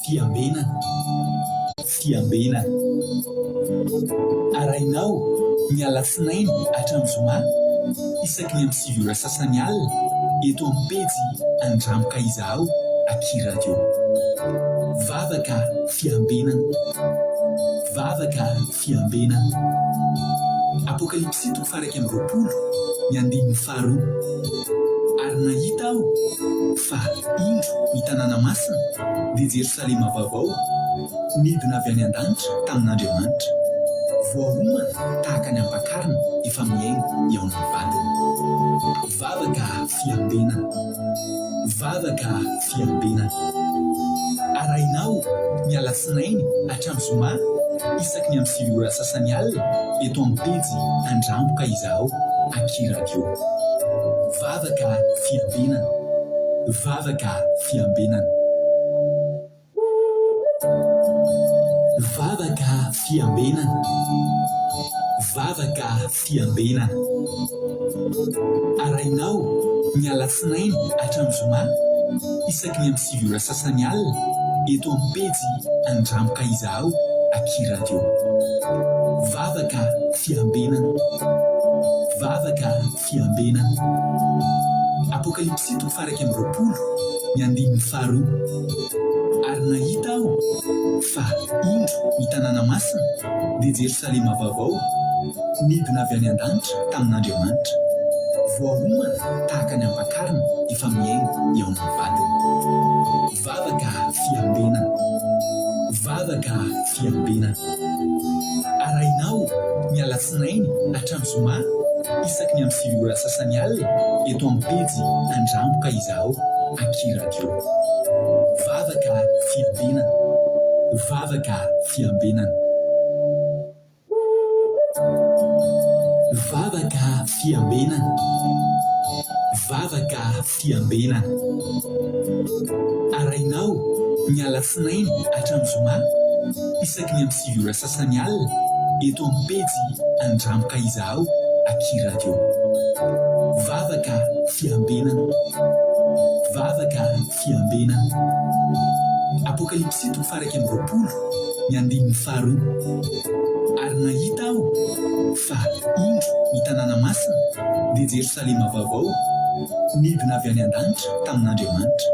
Fiambenana, fiambenana. Arahinao ny alatsinainy hatramin'ny zoma isaky ny amin'ny 9 ora sasany alina eto amin'ny pejy Andramo ka izahao aky radio. Vavaka fiambenana. Vavaka fiambenana. Apokalypsy toko faha 21 ny andininy faharoa. Ary nahita aho fa indro ny tanàna masina, dia Jerosalema vaovao, nidina avy any an-danitra tamin'Andriamanitra, voaomana tahaka ny ampakarina efa mihaingo eo amin'ny vadiny. Vavaka fiambenana. Vavaka fiambenana. Arahinao ny alatsinainy hatramin'ny zoma isaky ny amin'ny 9 ora sasany alina eto amin'ny pejy Andramo ka izahao aky radio. Vavaka fiambenana. Vavaka fiambenana. Vavaka fiambenana. Vavaka fiambenana. Arahinao ny alatsinainy hatramin'ny zoma isaky ny amin'ny 9 ora sasany alina eto amin'ny pejy Andramo ka izahao aky radio. Vavaka fiambenana. Vavaka fiambenana. Apokalypsy toko faha 21 ny andininy faharoa. Ary nahita aho fa indro ny tanàna masina, dia Jerosalema vaovao, nidina avy any an-danitra tamin'Andriamanitra, voaomana tahaka ny ampakarina efa mihaingo eo amin'ny vadiny. Vavaka fiambenana. Vavaka fiambenana. Arahinao ny alatsinainy hatramin'ny zoma isaky ny amin'ny 9 ora sasany alina eto amin'ny pejy Andramo ka izahao aky radio. Vavaka fiambenana. Vavaka fiambenana. Vavaka fiambenana. Vavaka fiambenana. Arahinao ny alatsinainy hatramin'ny zoma isaky ny amin'ny 9 ora sasany alina eto amin'ny pejy Andramo ka izahao aky radio. Vavaka fiambenana. Vavaka fiambenana. Apokalypsy toko faha 21 ny andininy faharoa. Ary nahita aho fa indro ny tanàna masina, dia Jerosalema vaovao, nidina avy any an-danitra tamin'Andriamanitra,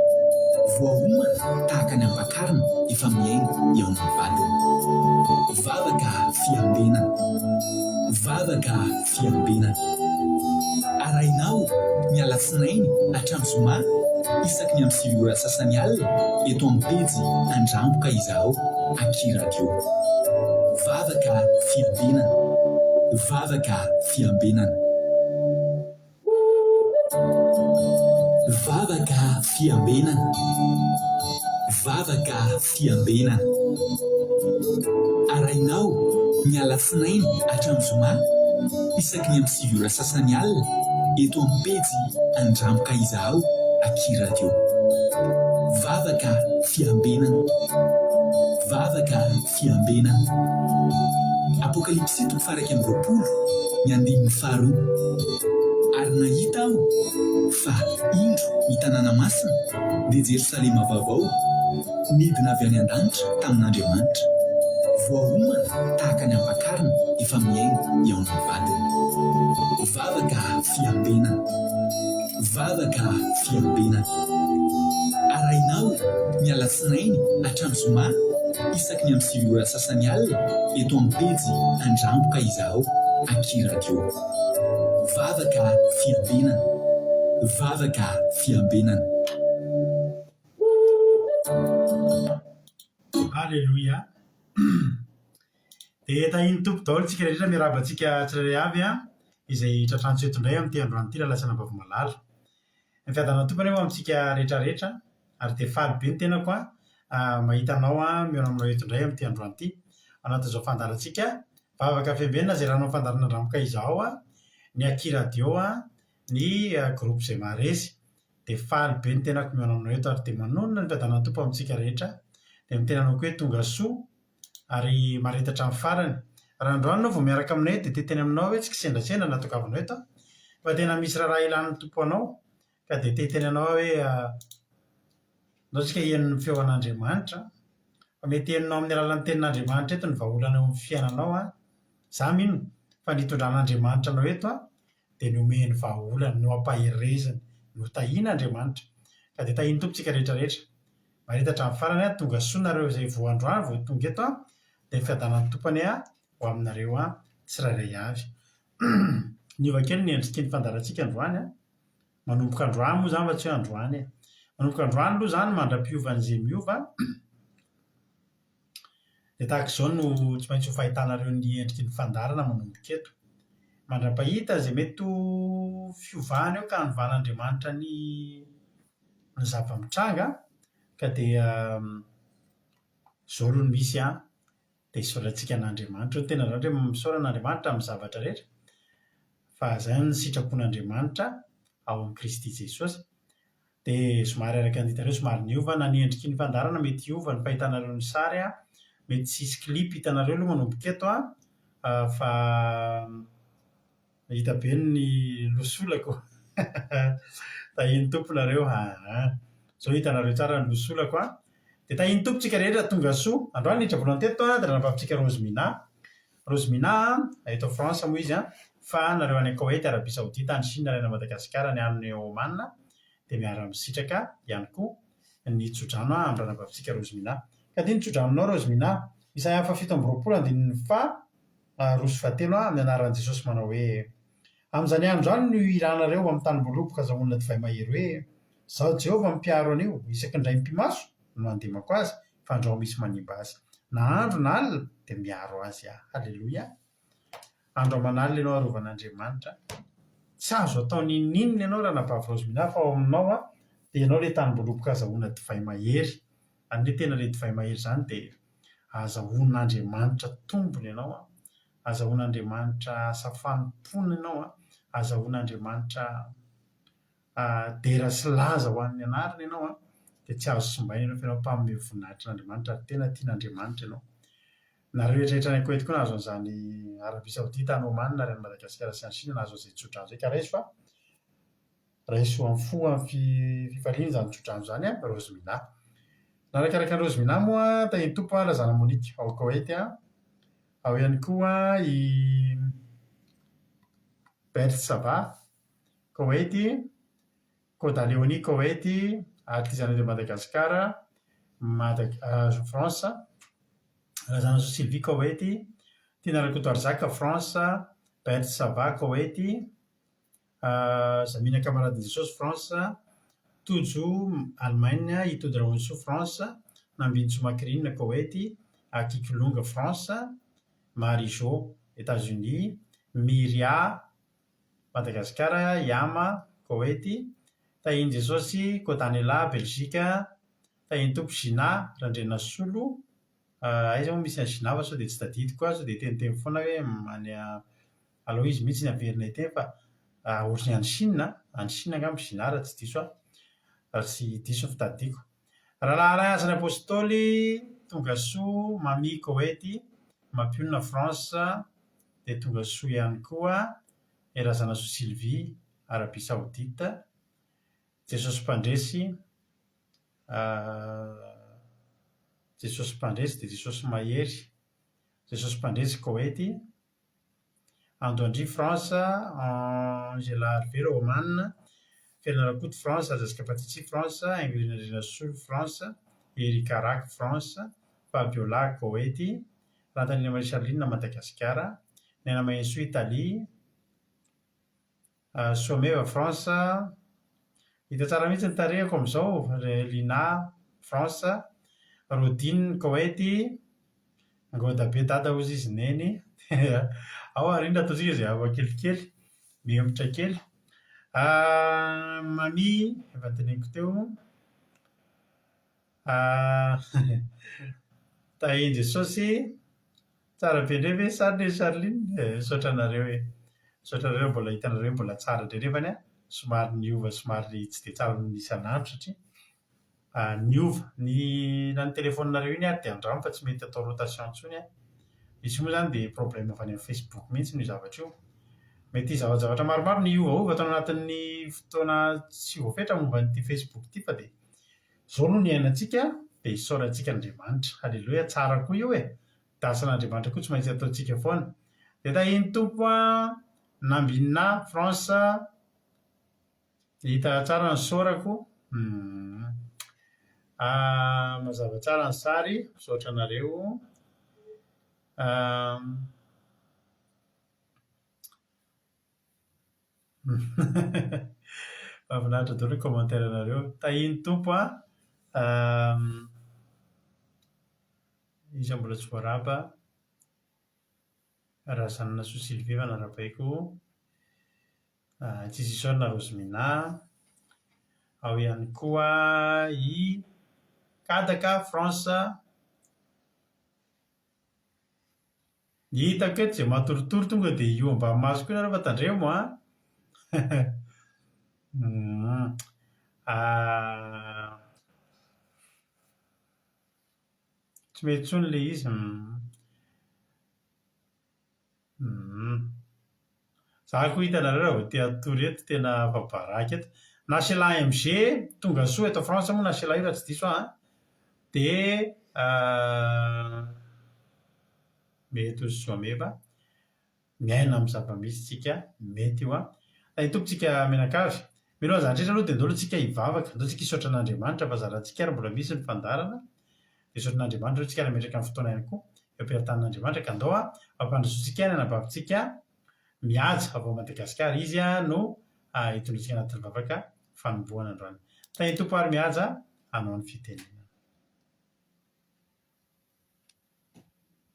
voaomana tahaka ny ampakarina efa mihaingo eo amin'ny vadiny. Vavaka fiambenana. Vavaka fiambenana. Arahinao ny alatsinainy hatramin'ny zoma isaky ny amin'ny 9 ora sasany alina eto amin'ny pejy Andramo ka izahao aky radio. Vavaka fiambenana. Vavaka fiambenana. Vavaka fiambenana. Vavaka fiambenana. Arahinao ny alatsinainy hatramin'ny zoma isaky ny amin'ny 9 ora sasany alina eto amin'ny pejy Andramo ka izahao aky radio. Vavaka fiambenana. Vavaka fiambenana. Apokalypsy toko faha 21 ny andininy faharoa. Ary nahita aho fa indro ny tanàna masina, dia Jerosalema vaovao, nidina avy any an-danitra tamin'Andriamanitra, voaomana tahaka ny ampakarina efa mihaingo eo amin'ny vadiny. Vavaka fiambenana. Vavaka fiambenana. Arahinao ny alatsinainy hatramin'ny zoma isaky ny amin'ny 9 ora sasany alina eto amin'ny pejy Andramo ka izahao aky radio. Vavaka fiambenana. Vavaka fiambenana. Aleloia. Dia tahian'ny Tompo daholo isika rehetra, miarahaba antsika tsirairay avy izay tratrantsy eto indray amin'ity androany ity Lalatsana Vaomalala. Ny fiadanan'ny Tompo anie ho amintsika rehetra rehetra ary dia faly be ny tenako mahita anao mihaona aminao eto indray amin'ity androany ity. Ao anatin'izao fandaharantsika Vavaka Fiambenana izay ranon'ny fandaharana Andramoka izao, ny Aky Radio, ny groupe izay maharesy. Dia faly be ny tenako mihaona aminao eto ary dia manonona ny fiadanan'ny Tompo amintsika rehetra. Dia miteny anao koa hoe tonga soa ary mahareta hatramin'ny farany. Raha androany ianao vao miaraka aminay dia te hiteny aminao hoe tsy kisendrasendra no nahatongavanao eto fa tena misy raharaha ilan'ny Tompo anao ka dia te hiteny anao aho hoe andao isika hihaino ny feon'Andriamanitra. Fa mety henonao amin'ny alalan'ny tenin'Andriamanitra eto ny vahaolana eo amin'ny fiainanao an. Za mino fa ny hitondran'Andriamanitra anao eto an, dia nomeny vahaolana, noampahereziny, notahian'Andriamanitra. Ka dia tahian'ny Tompo tsika rehetra rehetra. Mahita hatramin'ny farany an, tonga soa nareo izay vao androany vao tonga eto an, dia ny fiadanan'ny Tompo anie an, ho aminareo an, tsirairay avy. Niova kely ny endriky ny fandaharantsika androany an. Manomboka androany moa izany fa tsy hoe androany e. Manomboka androany aloha izany mandra-piovan'izay miova dia tahaka izao no tsy maintsy ho fahitanareo ny endriky ny fandaharana manomboka eto. Mandra-pahita izay mety ho fiovana eo ka hanovan'Andriamanitra ny ny zava-mitranga ka dia izao aloha no misy an. Dia isaorantsika an'Andriamanitra. Hoy ny tenin'Andriamanitra hoe misaora an'Andriamanitra amin'ny zavatra rehetra fa izay no sitrapon'Andriamanitra ao amin'i Kristy Jesosy. Dia somary araka ny hitanareo somary niova na ny endriky ny fandaharana mety hiova ny fahitanareo ny sary an, mety tsy hisy clip hitanareo aloha manomboka eto an, fa hita be ny losolako. Tahian'ny Tompo nareo aa. Zao hitanareo tsara ny losolako an. Dia tahian'ny Tompo tsika rehetra tonga soa. Androany niditra voalohany teto an, dia ranabavintsika Rosemina. Rosemina an, eto France moa izy an, fa nareo any Koety, Arabie Saoudite, any Chine ary any Madagasikara, any any Oman dia miara-misitraka ihany koa ny tsodrano an, amin'ny ranabavintsika Rosemina. Ka ity ny tsodranonao Rosemina. Isaia faha 27 andininy faha roa sy fahatelo an, amin'ny anaran'i Jesosy manao hoe, Amin'izany andro izany no hihiranareo amin'ny tanimboaloboka azahoana divay mahery hoe, Izaho Jehovah no mpiaro an'io, isaky ny indray mipi-maso no handemako azy, fandrao misy manimba azy. Na andro na alina dia miaro azy Aho. Haleloia! Andro aman'alina ianao arovan'Andriamanitra. Tsy azo atao n'inon'inona ianao Ranabavy Rosemina fa ao aminao dia ianao ilay tanimboaloboka azahoana divay mahery. Any ilay tena ilay divay mahery izany dia azahoan'Andriamanitra tombony ianao an. Azahoan'Andriamanitra asa fanompoana ianao an, azahoan'Andriamanitra dera sy laza ho an'ny anarany ianao an, dia tsy azo simbaina ianao fa ianao mpanome voninahitra an'Andriamanitra ary tena tian'Andriamanitra ianao. Nareo rehetra any Koety koa nahazo an'izany Arabie Saoudite, any Oman ary any Madagasikara sy any Chine nahazo an'izay tsodrano izay ka raiso fa Raiso amin'ny fo amin'ny fifaliana izany tsodrano izany an, Rosemina. Narakaraka an'i Rosemina moa Tahian'ny Tompo an, Razana Monique ao Koety an, ao ihany koa i Bert Saba, Koety, Koda Léonie, Koety, Artisanat de Madagascar, Mada- France, Razanasoa Sylvie, Koety, Tiana Rakotoarizaka, France, Bert Saba, Koety, Zamina Camarade Jesosy, France, Tojo, Allemagne, Itody Rahonisoa, France, Nambinintsoa Macrine, Koety, Akikolonga, France, Marie Jo, Etats-Unis, Myria, Madagasikara, Yama, Koety, Tahian'i Jesosy, Kodanela, Belgique, Tahian'ny Tompo, Gina, Randrianasolo, aiza moa misy an'i Gina fa sao dia tsy tadidiko aho, sao dia hiteniteny foana hoe any Aleo izy mihitsy ny averina hiteny fa ohatry ny any Chine an, any Chine angamba Gina raha tsy diso aho, raha tsy diso ny fitadidiako. Rahalahy Alain Asan'ny Apostoly, tonga soa, Mamy Koety, Mampionona France, dia tonga soa ihany koa i Razanasoa Sylvie, Arabie Saoudite, Jesosy Mpandresy, Jesosy Mpandresy dia Jesosy Mahery, Jesosy Mpandresy Koety, Andoandry, France, Angela Arivelo, Oman, Fela Rakoto, France, Jessica Patici, France, Ingrid Andrianasolo, France, Eric Arak, France, Fabiola, Koety, Rantanina Marie Charline, Madagasikara, Naina Mahensoa, Italie, Soameva, France, Hita tsara mihitsy ny tarehiko amin'izao, Lina, France, Rodine, Koety, Ngoda be dada hozy izy neny, ao ary indrindra ataontsika izay hafa kelikely, mihemotra kely. Mamy, efa noteneniko teo. Tahian'i Jesosy, tsara be indray ve ny sariny ry Charline? Misaotra anareo e! Misaotra anareo mbola hitanareo mbola tsara indray nefany an, somary niova somary tsy dia tsara noho ny isan'andro satria niova ny na ny telefaoninareo iny ary dia andramo fa tsy mety atao rotation intsony an! Izy io moa izany dia problème avy any amin'ny Facebook mihitsy io zavatra io. Mety zavajavatra maromaro niovaova tao anatin'ny fotoana tsy voafetra momba an'ity Facebook ity fa dia Izao no niainantsika dia. Dia isaorantsika Andriamanitra. Aleloia, tsara koa io e! Dasan'Andriamanitra koa tsy maintsy ataontsika foana. Dia tahian'ny Tompo an, Nambinina, France, hita tsara ny sorako. Hum. Mazava tsara ny sary, misaotra anareo. Mahafinaritra daholo ny commentaire-nareo. Tahian'ny Tompo an! Iza mbola tsy voaraba? Razaninasoa Sylvie efa narabaiko. Tsisy isaorana Rosemina. Ao ihany koa i Kadaka France. Ny hitako eto izay matoritory tonga dia io ambany masoko io nareo fa tandremo an! Tsy mety intsony ilay izy. Za koa hitanareo raha vao te hatory eto tena afa-baraka eto. Nachela MG, tonga soa eto France moa Nachela io raha tsy diso aho an! Dia mety ho soameva. Miaina amin'ny zava-misy tsika, mety io an! Fa tompoko tsika mianakavy. Mialohan'ny zavatra rehetra aloha dia ndao aloha tsika hivavaka, ndao tsika hisaotra an'Andriamanitra fa zarantsika ary mbola misy ny fandaharana. Dia misaotra an'Andriamanitra aloha tsika ary hametraka ny fotoana ihany koa eo am-pelatanan'Andriamanitra ka ndao hampandrosoantsika ny anabavintsika mihaja avy ao Madagasikara. Izy no hitondra antsika anatin'ny vavaka fanombohana androany. Tahin'ny Tompo ary mihaja hanao ny fitenenana.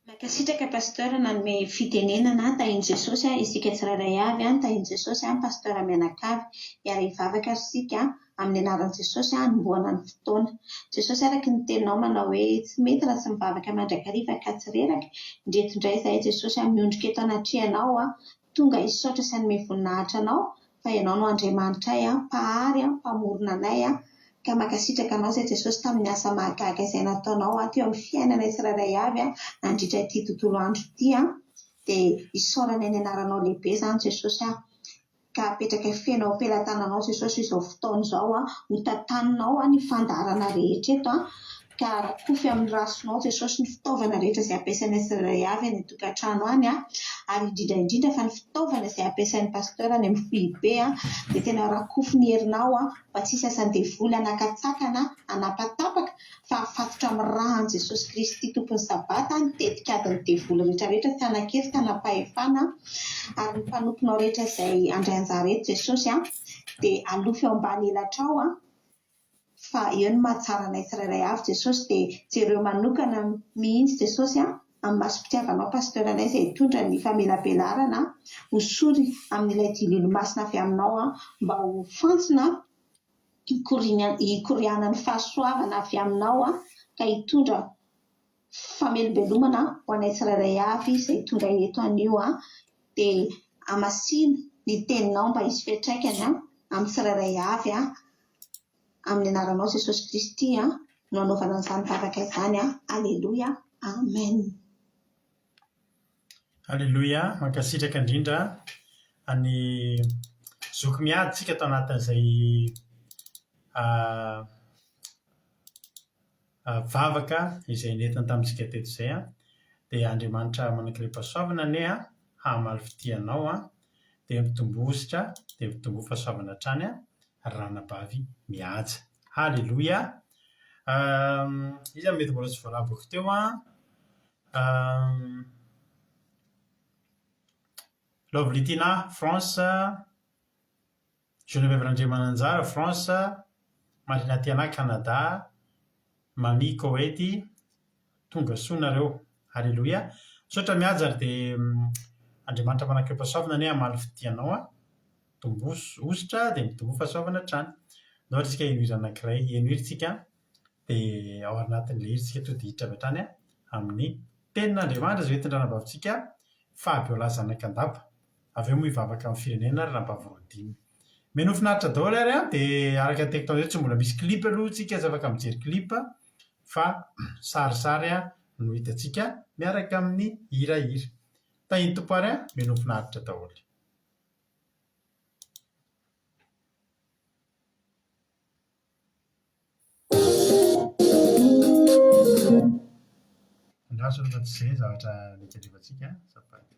Mankasitraka Pasteur nanome fitenenana, tahin'i Jesosy isika tsirairay avy, tahin'i Jesosy Pasteur mianakavy, hiara hivavaka ary isika amin'ny anaran'i Jesosy hanombohana ny fotoana. Jesosy araka ny teninao manao hoe tsy mety raha tsy mivavaka mandrakariva ka tsy reraka, indreto indray izahay Jesosy miondrika eto anatrehanao tonga hisaotra sy hanome voninahitra anao fa ianao no Andriamanitray, Mpahary, Mpamorona anay, ka mankasitraka Anao izay Jesosy tamin'ny asa mahagaga izay nataonao teo amin'ny fiainanay tsirairay avy nandritra ity tontolo andro ity, dia isaoranay ny anaranao lehibe izany Jesosy ah, ka apetrakay feno ao am-pelatananao Jesosy izao fotoana izao, ho tantaninao ny fandaharana rehetra eto, ka rakofy amin'ny rasinao Jesosy ny fitaovana rehetra izay ampiasainay tsirairay avy any an-tokantrano any ary indrindra indrindra fa ny fitaovana izay ampiasain'ny Pasteur any amin'ny foibe dia tena rakofy ny herinao mba tsy hisy asan-devoly hanakatsakana hanapatapaka fa hafatotra amin'ny ràn'i Jesosy Kristy Tompon'ny Sabata ny tetik'adin'ny devoly rehetra rehetra tsy hanan-kery tsy hanam-pahefana ary ny mpanomponao rehetra izay handray anjara eto Jesosy dia alofy eo ambany elatrao fa eo no mahatsara anay tsirairay avy Jesosy dia jereo manokana mihitsy Jesosy a, amin'ny masom-pitiavanao Pasteur anay izay hitondra ny famelabelarana hosory amin'ilay dililo masina avy aminao mba ho fantsona hikorianan'ny fahasoavana avy aminao ka hitondra famelombelomana ho anay tsirairay avy izay tonga eto anio dia hamasino ny teninao mba hisy fiantraikany amin'ny tsirairay avy amin'ny anaranao Jesosy Kristy no anaovana an'izany vavaka izany. Aleloia. Amen. Aleloia, mankasitraka indrindra an'i Zoky Miady tsika tao anatin'izay vavaka izay nentiny tamintsika teto izay an, dia Andriamanitra manan-karem-pahasoavana anie an, hamaly fitia anao an, dia mitomboa hosotra, dia mitomboa fahasoavana hatrany an, ry ranabavy mihaja. Haleloia! Iza no mety mbola tsy voarabako teo an? Lovely Tina, France. Geneviève Randriamananjara, France, Marina Tiana, Canada, Mamy, Koety, tonga soa nareo. Aleloia. Misaotra Mihaja ary dia Andriamanitra manakeom-pahasoavana anie hamaly fitia anao an. Tomboa hosotra dia mitomboa fahasoavana hatrany. Ndao ary tsika heno hira anankiray. Heno hira tsika dia ao anatin'ilay hira tsika tonga dia hiditra avy hatrany amin'ny tenin'Andriamanitra izay hoentin-dranabavintsika Fabiola Zanakandapa. Avy eo moa hivavaka amin'ny firenena ry Rabavy Rodine. Menoa finaritra daholo ary an, dia araka ny teniko tamin'izay tsy mbola misy clip aloha tsika tsy afaka mijery clip fa sarisary no hitantsika miaraka amin'ny hirahira. Tahin'ny Tompo ary an, menoa finaritra daholo. Milaza aloha fa tsy izay ny zavatra mety alefantsika an, azafady.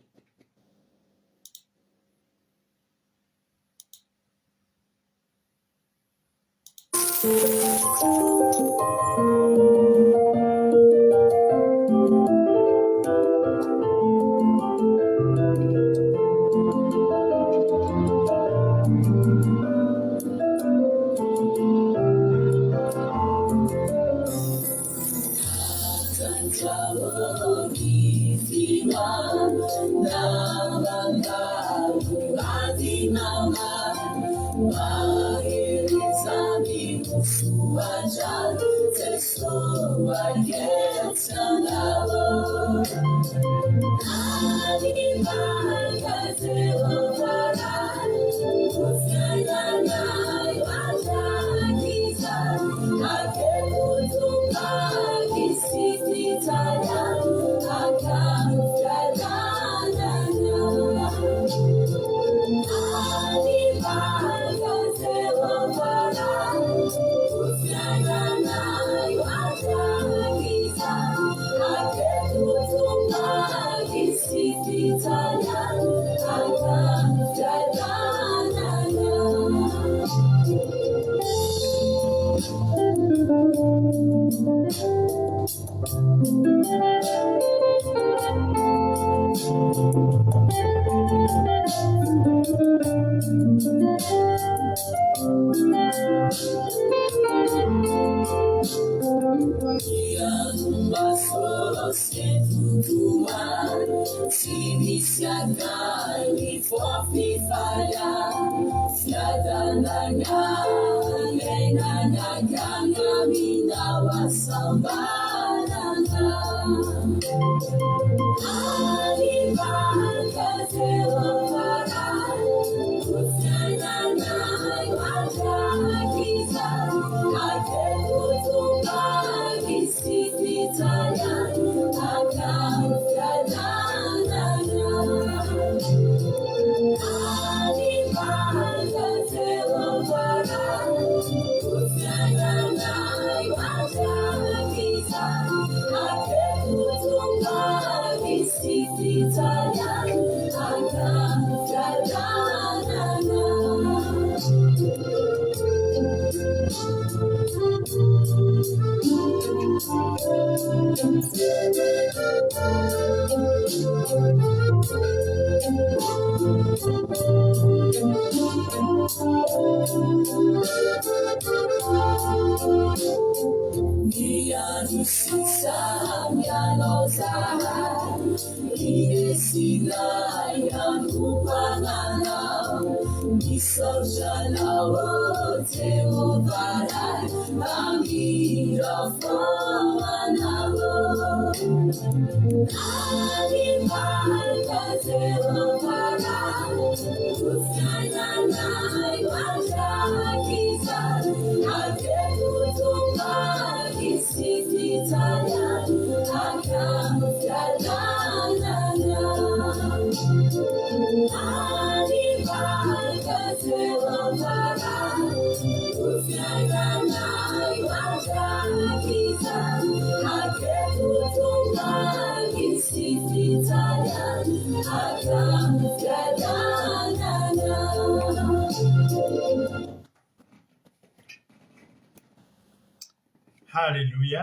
Haleloia!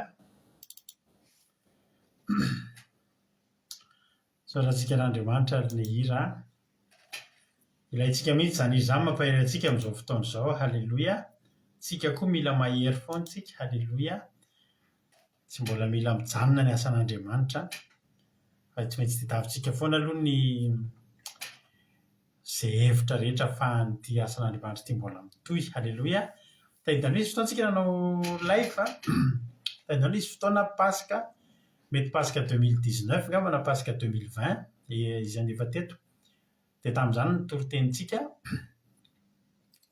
Misaotra antsika an'Andriamanitra ary ny hira an! Ilaintsika mihitsy izany hira izany mampahery antsika amin'izao fotoana izao. Haleloia! Tsika koa mila mahery foana tsika. Haleloia! Tsy mbola mila mijanona ny asan'Andriamanitra fa tsy maintsy tadiavintsika foana aloha ny izay hevitra rehetra ahafahan'ity asan'Andriamanitra ity mbola mitohy. Haleloia! Tadidinao nisy fotoana tsika nanao live an, tadidinao nisy fotoana Paska, mety Paska 2019 angamba na Paska 2020 izay efa teto. Dia tamin'izany ny toritenintsika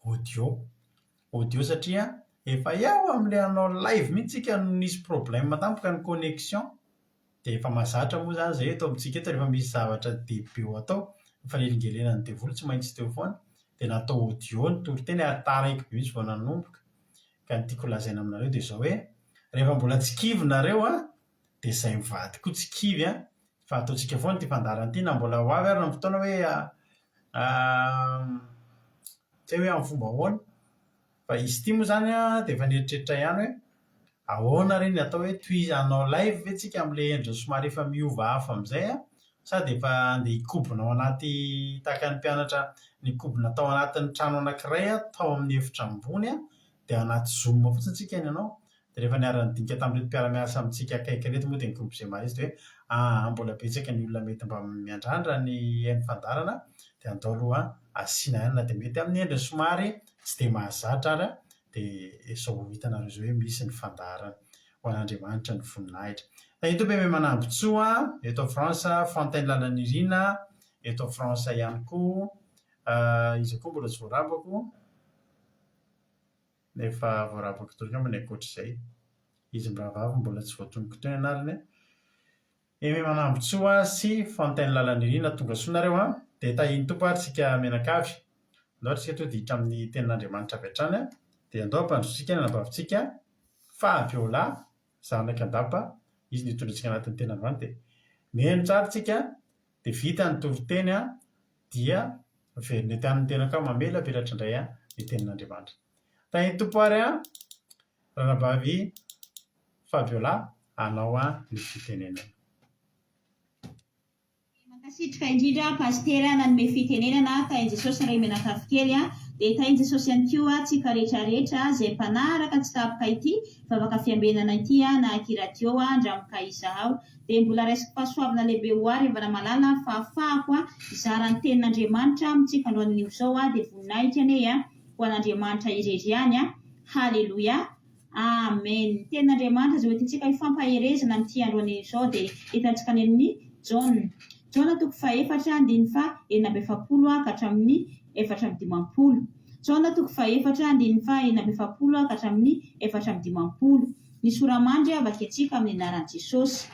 audio. Audio satria efa eo amin'ilay hanao live mihitsy tsika no nisy problème tampoka ny connexion. Dia efa mahazatra moa izany izay eto amintsika eto rehefa misy zavatra dehibe ho atao, ny fanelingelenan'ny devoly tsy maintsy teo foana. Dia natao audio ny toriteny ary taraiky be mihitsy vao nanomboka. Ka ny tiako holazaina aminareo dia izao hoe, rehefa mbola tsy kivy nareo an! Dia izay mivady koa tsy kivy an, fa ataontsika foana ity fandaharana ity na mbola ho avy ary ny fotoana hoe tsy hay hoe amin'ny fomba ahoana. Fa izy ity moa izany an, dia efa nieritreritra ihany hoe ahoana re ny atao hoe tohiz- hanao live ve tsika amin'ilay endriny somary efa miova hafa amin'izay an, sa dia efa handeha hikobona ao anaty tahaka ny mpianatra nikobona tao anatin'ny trano anankiray tao amin'ny efitra ambony an, dia anaty zoom fotsiny tsika ny hanao. Dia rehefa niara-nidinika tamin'ireto mpiara-miasa amintsika akaiky ireto moa dia ny groupe Gema izy dia hoe aa mbola betsaka ny olona mety mba miandrandra ny hihaino fandaharana dia andao aloha asiana ihany na dia mety amin'ny endriny somary tsy dia mahazatra ary dia izao ho hitanareo izao hoe misy ny fandaharana. Ho an'Andriamanitra ny voninahitra. Eto Bebe Manambotsoa, eto France, Fontaine Lalanirina, eto France ihany koa, iza koa mbola tsy voarabako? Efa voarabako daholo angamba ny ankoatr'izay. Izy mirahavavy mbola tsy voatonoko teo ny anarany. Aimé Manambotsoa sy Fontaine Lalanirina tonga soa nareo an! Dia tahian'ny Tompo ary tsika mianakavy. Andao ary tsika tonga dia hiditra amin'ny tenin'Andriamanitra avy hatrany an! Dia andao hampandrosotsika ny anabavintsika Fabiola zanak'Andapa, izy no hitondra antsika anatin'ny teny androany dia mihaino tsara tsika dia vita ny toriteny an! dia miverina ety aminy tena koa mamelabelatra indray ny tenin'Andriamanitra. Tahin'ny Tompo ary an, Ranabavy Fabiola anao ny fitenenana. Mankasitraka indrindra Pasitera nanome fitenenana, tahin'i Jesosy ray mianakavy kely a, dia tahin'i Jesosy ihany koa tsika rehetra rehetra izay mpanaraka tsy tapaka ity vavaka fiambenana ity a, na aky radio a, andramo ka izahao. Dia mbola raisiko fahasoavana lehibe ho ahy ry havana malala fa afahako hizara ny tenin'Andriamanitra amintsika androany anio izao dia voninahitra anie ho an'Andriamanitra irery ihany Haleloia Amen Ny tenin'Andriamanitra izay hoentintsika hifampaherezana amin'ity andro anio izao dia hitantsika any amin'ny Jaona Jaona toko fahefatra andininy faha 46 ka hatramin'ny 54 Jaona toko fahefatra andininy faha 46 ka hatramin'ny 54 Ny sora-mandry vakintsika amin'ny anaran'i Jesosy.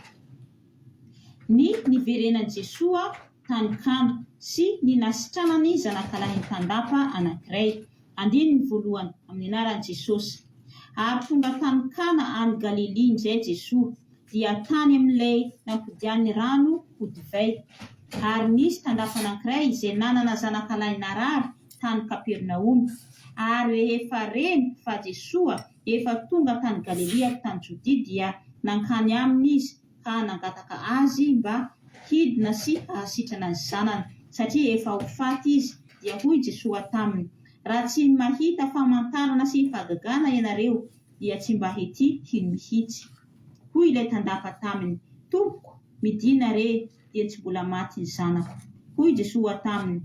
Ny niverenan'i Jesoa tany Kana sy ny nasitranany zanakalahin'ny tandapa anankiray. Andininy voalohany, amin'ny anaran'i Jesosy. Ary tonga tany Kana any Galilia indray Jesoa, dia tany amin'ilay nampodiany rano ho divay. Ary nisy tandapa anankiray izay nanana zanakalahy narary tany Kapernaomy. Ary rehefa reny fa Jesoa Efa tonga tany Galilia avy tany Jodia dia nankany aminy izy ka nangataka azy mba hidina sy hahasitrana ny zanany, satria efa ho faty izy. Dia hoy Jesoa taminy, Raha tsy mahita famantarana sy fahagagana ianareo, dia tsy mba hety hino mihitsy. Hoy ilay tandapa taminy, Tompoko, midina re, dia tsy mbola maty ny zanako. Hoy Jesoa taminy,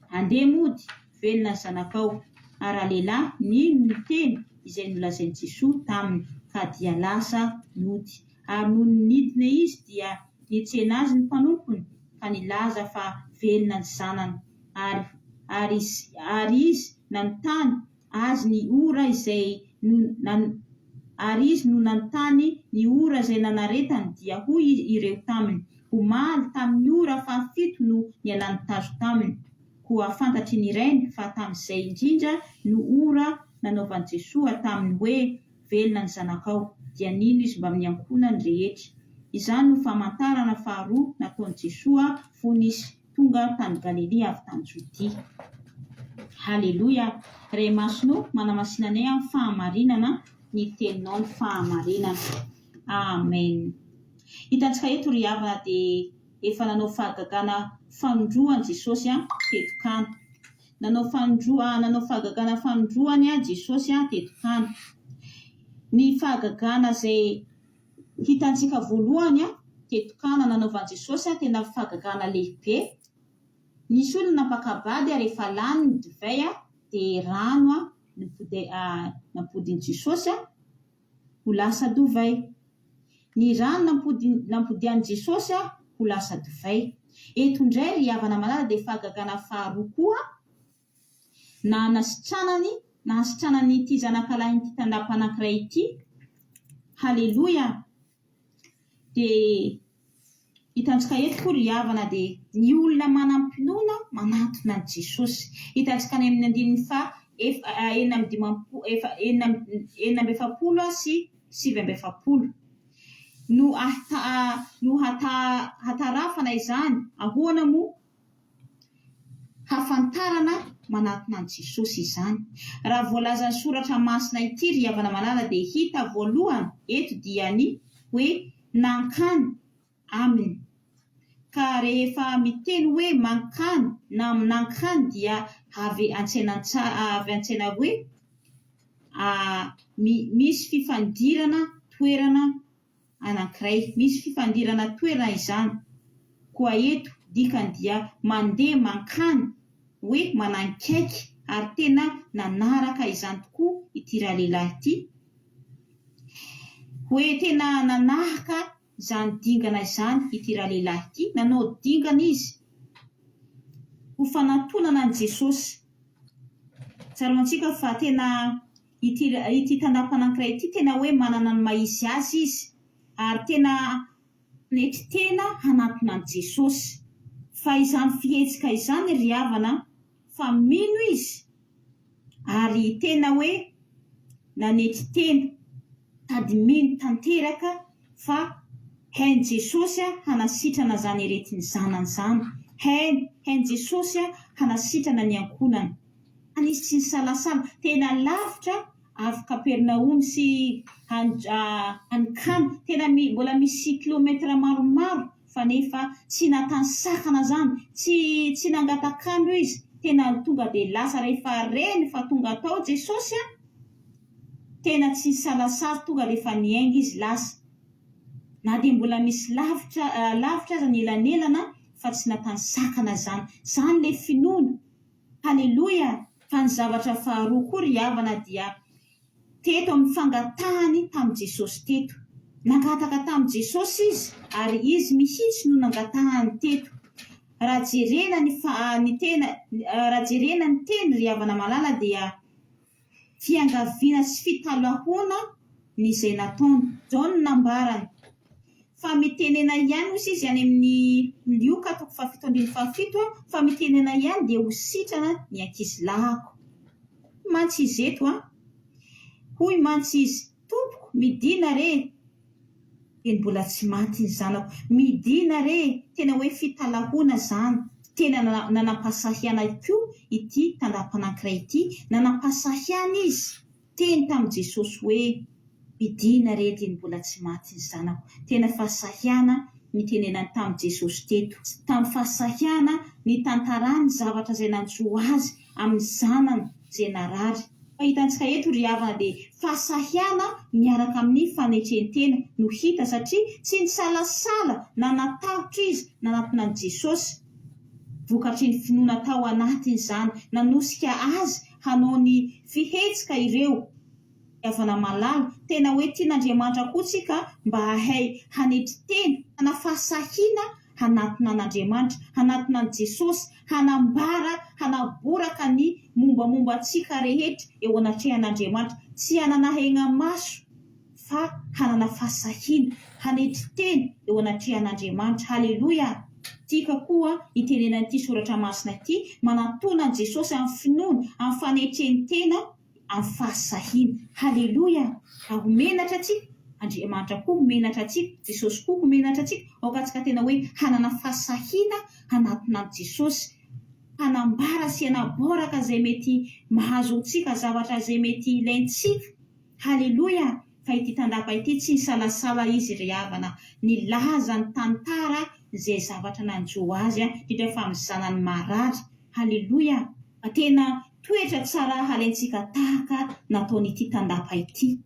Andeha mody, velona ny zanakao. Ary ralehilahy nino ny teny izay nolazain'i Jesoa taminy, ka dia lasa nody. Ary nony nidina izy dia nitsena azy ny mpanompony ka nilaza fa velona ny zanany. Ary ary ary izy nanontany azy ny ora izay no nan ary izy no nanontany ny ora izay nanaretany dia hoy ireo taminy, Omaly tamin'ny ora fahafito no nialan'ny tazo taminy. Koa fantatry ny rainy fa tamin'izay indrindra no ora nanaovan'i Jesoa taminy hoe, Velona ny zanakao, dia nino izy mbamin'ny ankohonany rehetra. Izany no famantarana faharoa nataon'i Jesoa fony izy tonga tany Galilia avy tany Jodia. Haleloia! Ray Masina ô, manamasina anay amin'ny fahamarinana, ny teninao ny fahamarinana. Amen. Hitantsika eto ry havana dia Efa nanao fahagagana fanindroany Jesosy teto Kana. Nanao fanindroa nanao fahagagana fanindroany Jesosy teto Kana. Ny fahagagana izay hitantsika voalohany teto Kana nanaovan'i Jesosy tena fahagagana lehibe. Nisy olona nampaka-bady rehefa lany ny divay dia rano nampodin'i Jesosy ho lasa dovay. Ny rano nampodian'i Jesosy ho lasa divay. Eto indray ry havana malala dia fahagagana faharoa koa nanasitranany nahasitranany ity zanakalahin'ity tandapa anankiray ity. Haleloia! Dia Hitantsika eto koa ry havana dia ny olona manam-pinoana manantona an'i Jesosy. Hitantsika any amin'ny andininy faha 46 efa 46 sy 49. No no hatarafana izany? Ahoana moa hafantarana manatona an'i Jesosy izany? Raha voalazan'ny Soratra Masina ity ry havana malala dia hita voalohany eto dia ny hoe nankany aminy. Ka rehefa miteny hoe mankany na nankany dia avy an-tsaina avy an-tsaina hoe misy fifandirana toerana anankiray. Misy fifandirana toerana izany. Koa eto dikany dia mandeha mankany hoe manankaiky ary tena nanaraka izany tokoa ity ralehilahy ity. Hoe tena nanahaka izany dingana izany ity ralehilahy ity. Nanao dingana izy ho fanantonana an'i Jesosy. Tsaroantsika fa tena ity ity tandapa anankiray ity tena hoe manana ny maha izy azy izy ary tena nanetry tena hanantona an'i Jesosy. Fa izany fihetsika izany ry havana fa mino izy ary tena hoe nanetry tena sady mino tanteraka fa hain'i Jesosy hanasitrana izany aretin'ny zanany izany, hainy, hain'i Jesosy hanasitrana ny ankohonany. Any izy tsy nisalasala, tena lavitra avy Kapernaomy sy any Kana, tena mbola misy kilometra maromaro fa nefa tsy natany sakana zany, tsy tsy nangatak'andro izy, tena tonga dia lasa rehefa reny fa tonga tao Jesosy an, tena tsy nisalasala tonga dia efa niainga izy lasa, na dia mbola misy lavitra lavitra aza ny elanelana fa tsy natany sakana zany, zany le finoana, haleloia, fa ny zavatra faharoa koa ry havana dia teto amin'ny fangatahany tamin'i Jesosy teto. Nangataka tamin'i Jesosy izy ary izy mihitsy no nangatahany teto. Raha jerena ny ny tena raha jerena ny teny ry havana malala dia fiangaviana sy fitalahoana ny izay nataony. Izao no nambarany, Fa mitenena ihany hoy izy any amin'ny Lioka toko fahafito ambin'ny fahafito fa mitenena ihany dia ho sitrana ny ankizilahiko. Hoy mantsy izy eto an! Hoy mantsy izy, Tompoko, midina re! Dia mbola tsy maty ny zanako. Midina re! Tena hoe fitalahoana izany. Tena nanam-pahasahiana koa ity tandapa anankiray ity. Nanam-pahasahiana izy. Teny tamin'i Jesosy hoe, Midina re dieny mbola tsy maty ny zanako. Tena fahasahiana nitenenany tamin'i Jesosy teto. Tamin'ny fahasahiana nitantarany ny zavatra izay nanjo azy amin'ny zanany izay narary. Fa hitantsika eto ry havana dia fahasahiana miaraka amin'ny fanetren-tena no hita satria tsy nisalasala na natahotra izy nanatona an'i Jesosy. Vokatry ny finoana tao anatiny izany nanosika azy hanao ny fihetsika ireo havana malala. Tena hoe tian'Andriamanitra koa tsika mba hahay hanetry tena, hanana fahasahiana hanatona an'Andriamanitra, hanatona an'i Jesosy, hanambara, hanaboraka ny mombamomba antsika rehetra eo anatrehan'Andriamanitra. Tsy hanana hegna-maso. fa hanana fahasahiana hanetry tena eo anatrehan'Andriamanitra. Haleloia! Tiaka koa itenenan'ity soratra masina ity, manatona an'i Jesosy amin'ny finoana, amin'ny fanetren-tena, amin'ny fahasahiana. Haleloia! Raha ho menatra antsika, Andriamanitra koa ho menatra antsika, Jesosy koa ho menatra antsika, aoka antsika tena hoe hanana fahasahiana hanatona an'i Jesosy, hanambara sy hanaboraka izay mety mahazo antsika, zavatra izay mety ilaintsika. Haleloia! Fa ity tandapa ity tsy nisalasala izy ry havana nilaza ny tantara izay zavatra nanjo azy indrindra fa amin'ny zanany marary. Haleloia! Fa tena toetra tsara halaintsika tahaka nataon'ity tandapa ity.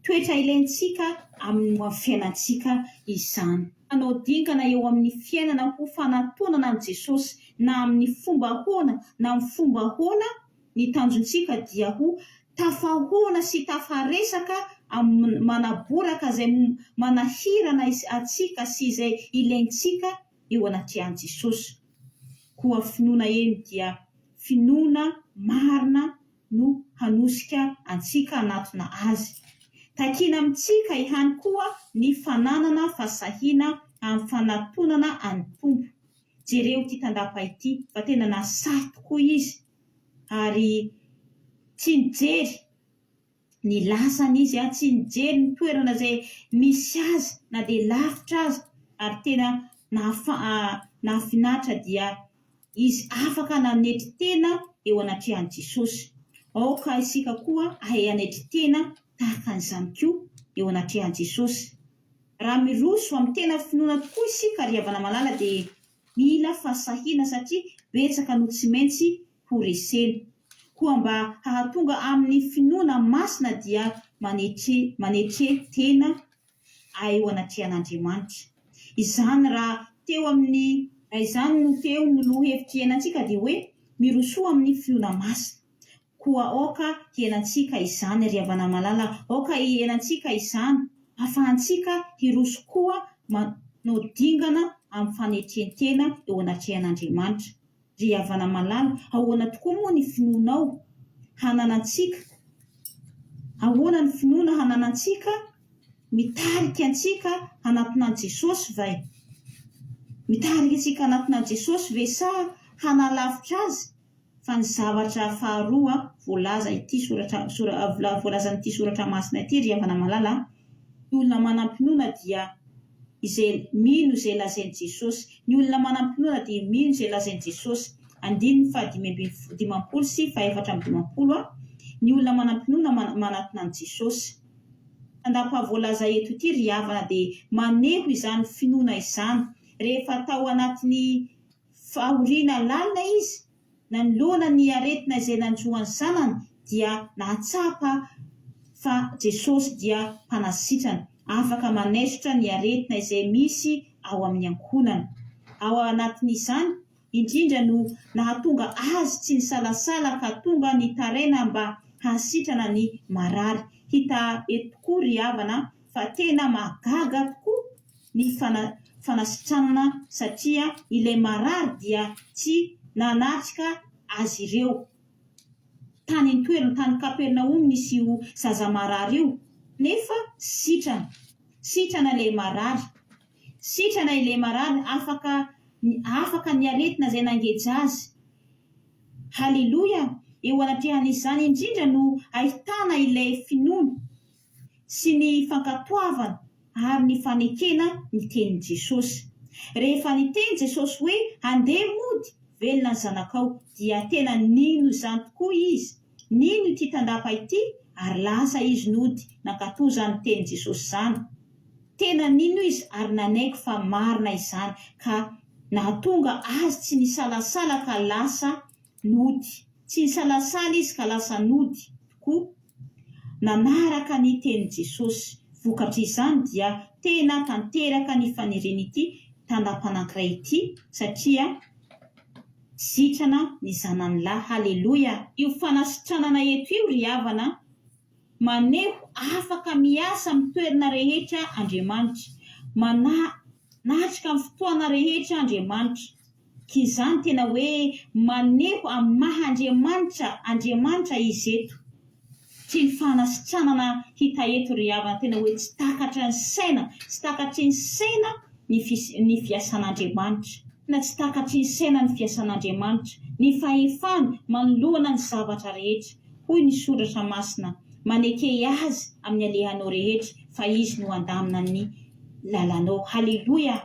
Toetra ilaintsika amin'ny fiainantsika izany. Hanao dingana eo amin'ny fiainana ho fanatonana an'i Jesosy na amin'ny fomba ahoana na amin'ny fomba ahoana Ny tanjontsika dia ho tafahoana sy tafaresaka amin'ny manaboraka izay manahirana antsika sy izay ilaintsika eo anatrehan'i Jesosy. Koa finoana eny dia finoana marina no hanosika antsika hanatona Azy. Takiana amintsika ihany koa ny fananana fahasahiana amin'ny fanatonana an'ny Tompo. Jereo ity tandapa ity fa tena nasahy tokoa izy ary tsy nijery. Nilasana izy tsy nijery ny toerana izay misy azy na dia lavitra aza ary tena nahafinaritra dia izy afaka nanetry tena eo anatrehan'i Jesosy. Aoka isika koa hahay hanetry tena tahaka an'izany koa eo anatrehan'i Jesosy. Raha miroso amin'ny tena finoana tokoa isika ry havana malala dia Mila fahasahiana satria betsaka no tsy maintsy ho resena. Koa mba hahatonga amin'ny finoana masina dia manetre manetre tena eo anatrehan'Andriamanitra. Izany raha teo amin'ny Raha izany no teo no lohahevitra iainantsika dia hoe mirosoa amin'ny finoana masina. Koa aoka hiainantsika izany ry havana malala, aoka hiainantsika izany, hahafahantsika hiroso koa manao dingana amin'ny fanetren-tena eo anatrehan'Andriamanitra. Ry havana malala, ahoana tokoa moa ny finoanao hananantsika? Ahoana ny finoana hananantsika mitarika antsika hanatona an'i Jesosy ve? Mitarika antsika hanatona an'i Jesosy ve sa hanalavitra Azy? Fa ny zavatra faharoa voalaza ity soratra voalazan'ity soratra masina ity ry havana malala a, ny olona manam-pinoana dia izay mino izay lazain'i Jesosy. Ny olona manam-pinoana dia mino izay lazain'i Jesosy. Andininy faha-55 sy faha-54 a, Ny olona manam-pinoana manatona an'i Jesosy. Tandapa voalaza eto ity ry havana dia maneho izany finoana izany. Rehefa tao anatin'ny fahoriana lalina izy, nanoloana ny aretina izay nanjo an'ny zanany dia nahatsapa fa Jesosy dia mpanasitrana, afaka manaisotra ny aretina izay misy ao amin'ny ankohonana. Ao anatin'izany indrindra no nahatonga azy tsy nisalasala ka tonga nitaraina mba hahasitrana ny marary. Hita eto tokoa ry havana fa tena mahagaga tokoa ny fanasitranana satria ilay marary dia tsy nanatrika azy ireo tany an-toerana, tany Kapernaomy nisy io zaza marary io, nefa sitrana. Sitrana ilay marary. Sitrana ilay marary, afaka afaka ny aretina izay nangeja azy. Haleloia! Eo anatrehan'izany indrindra no ahitana ilay finoana. sy ny fankatoavana ary ny fanekena ny tenin'i Jesosy. Rehefa niteny Jesosy hoe andeha mody, velona ny zanakao, dia tena nino izany tokoa izy. Nino ity tandapa ity ary lasa izy nody nankatò izany tenin'i Jesosy izany. Tena nino izy ary nanaiky fa marina izany ka nahatonga azy tsy nisalasala ka lasa nody. Tsy nisalasala izy ka lasa nody tokoa. Nanaraka ny tenin'i Jesosy. Vokatr'izany dia tena tanteraka ny fanirian'ity tandapa anankiray ity satria sitrana ny zanany lahy. Haleloia! Io fanasitranana eto io ry havana maneho afaka miasa amin'ny toerana rehetra Andriamanitra. Manatrika amin'ny fotoana rehetra Andriamanitra. K'izany tena hoe maneho amin'ny maha Andriamanitra Andriamanitra Izy eto. Tsy ny fanasitranana hita eto ry havana tena hoe tsy takatra ny saina, tsy takatry ny saina ny ny fiasan'Andriamanitra. Tena tsy takatry ny saina ny fiasan'Andriamanitra, ny fahefany manoloana ny zavatra rehetra. Hoy ny soratra masina, maneke Azy amin'ny alehanao rehetra fa Izy no handamina ny lalanao. Haleloia!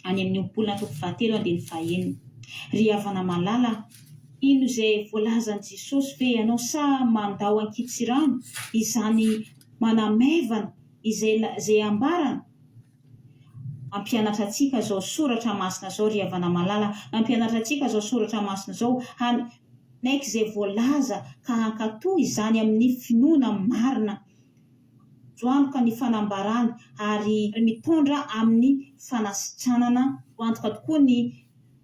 any amin'ny Ohabolana toko fahatelo andininy fahenina. Ry havana malala, hino izay voalazan'i Jesosy ve ianao sa mandao ankitsirano izany manamaivana izay izay ambarany? Mampianatra antsika izao soratra masina izao ry havana malala, mampianatra antsika izao soratra masina izao hanaiky izay voalaza ka hankatò izany amin'ny finoana marina. Azo antoka ny fanambarana ary mitondra amin'ny fanasitranana. Azo antoka tokoa ny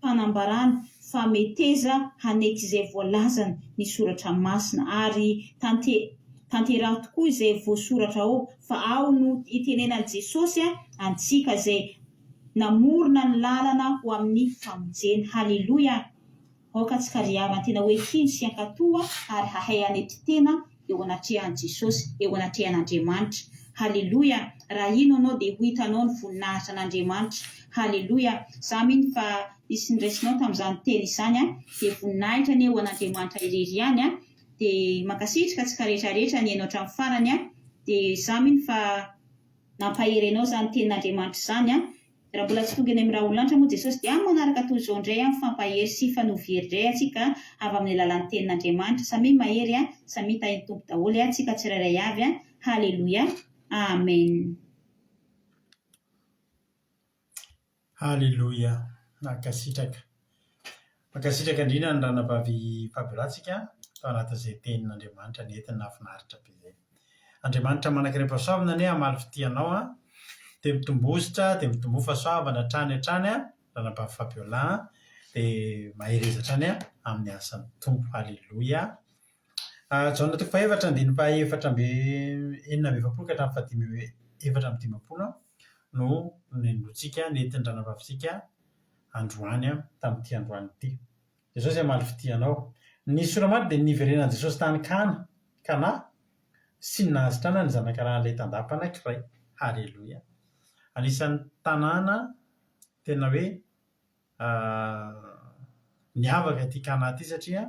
fanambarana fa meteza hanaiky izay voalazany ny soratra masina ary tanteraho tokoa izay voasoratra ao fa ao no itenenan'i Jesosy antsika izay namorona ny lalana ho amin'ny famonjena. Haleloia! Aoka tsy kariavana tena hoe hino sy hankatoa ary hahay hanetry tena eo anatrehan'i Jesosy, eo anatrehan'Andriamanitra. Haleloia! Raha hino anao dia ho hitanao ny voninahitra an'Andriamanitra. Haleloia! Za mino fa nisy niraisinao tamin'izany teny izany an! Dia voninahitra anie ho an'Andriamanitra irery ihany an! Dia mankasitraka antsika rehetra rehetra nihaino hatramin'ny farany an. Dia izaho mino fa nampahery anao izany tenin'Andriamanitra izany an. Raha mbola tsy tonga eny amin'ny rahon'ny lanitra moa Jesosy dia amin'ny manaraka toy izao indray an, mifampahery sy hifanovo hery indray antsika avy amin'ny alalan'ny tenin'Andriamanitra. Samia mahery an, samia tahin'ny Tompo daholo an, tsika tsirairay avy an. Haleloia. Amen. Haleloia. Mankasitraka. Mankasitraka indrindra ny ranabavy Fabiola tsika tao anatin'izay tenin'Andriamanitra nentiny nahafinaritra be izay. Andriamanitra manan-karem-pahasoavana anie hamaly fitia anao an. Dia mitombositra dia mitomboa fahasoavana hatrany hatrany an, ranabavy Fabiola an. Dia mahereza hatrany an amin'ny asan'ny Tompo. Haleloia. Jaona toko fahefatra andininy fahaefatra amby 46 ka hatramin'ny fahadimy 54 no nenointsika, nentin'ny ranavavintsika androany tamin'ity androany ity. Jesosy hamaly fitia anao. Ny sora-maty dia ny niverenan'i Jesosy tany Kana, Kana, sy ny nahasitranany ny zanakalahin'ilay tandapa anankiray. Haleloia. Anisan'ny tanàna tena hoe niavaka ity Kana ity satria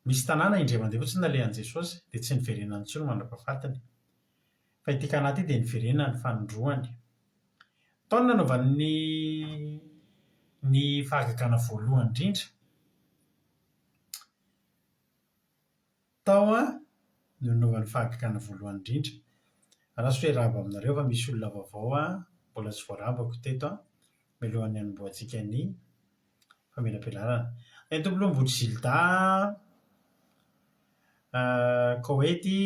misy tanàna indray mandeha fotsiny nalehan'i Jesosy dia tsy niverenany intsony mandra-pahafatiny. Fa ity Kana ity dia niverenany fanindroany. Tao no nanaovany ny ny fahagagana voalohany indrindra. Tao no nanaovany fahagagana voalohany indrindra. Andraso hoe hiarahaba aminareo fa misy olona vaovao mbola tsy voarabako teto mialohan'ny hanombohantsika ny famelabelarana. Ny Tompolombohitr'i Gilda, Koety,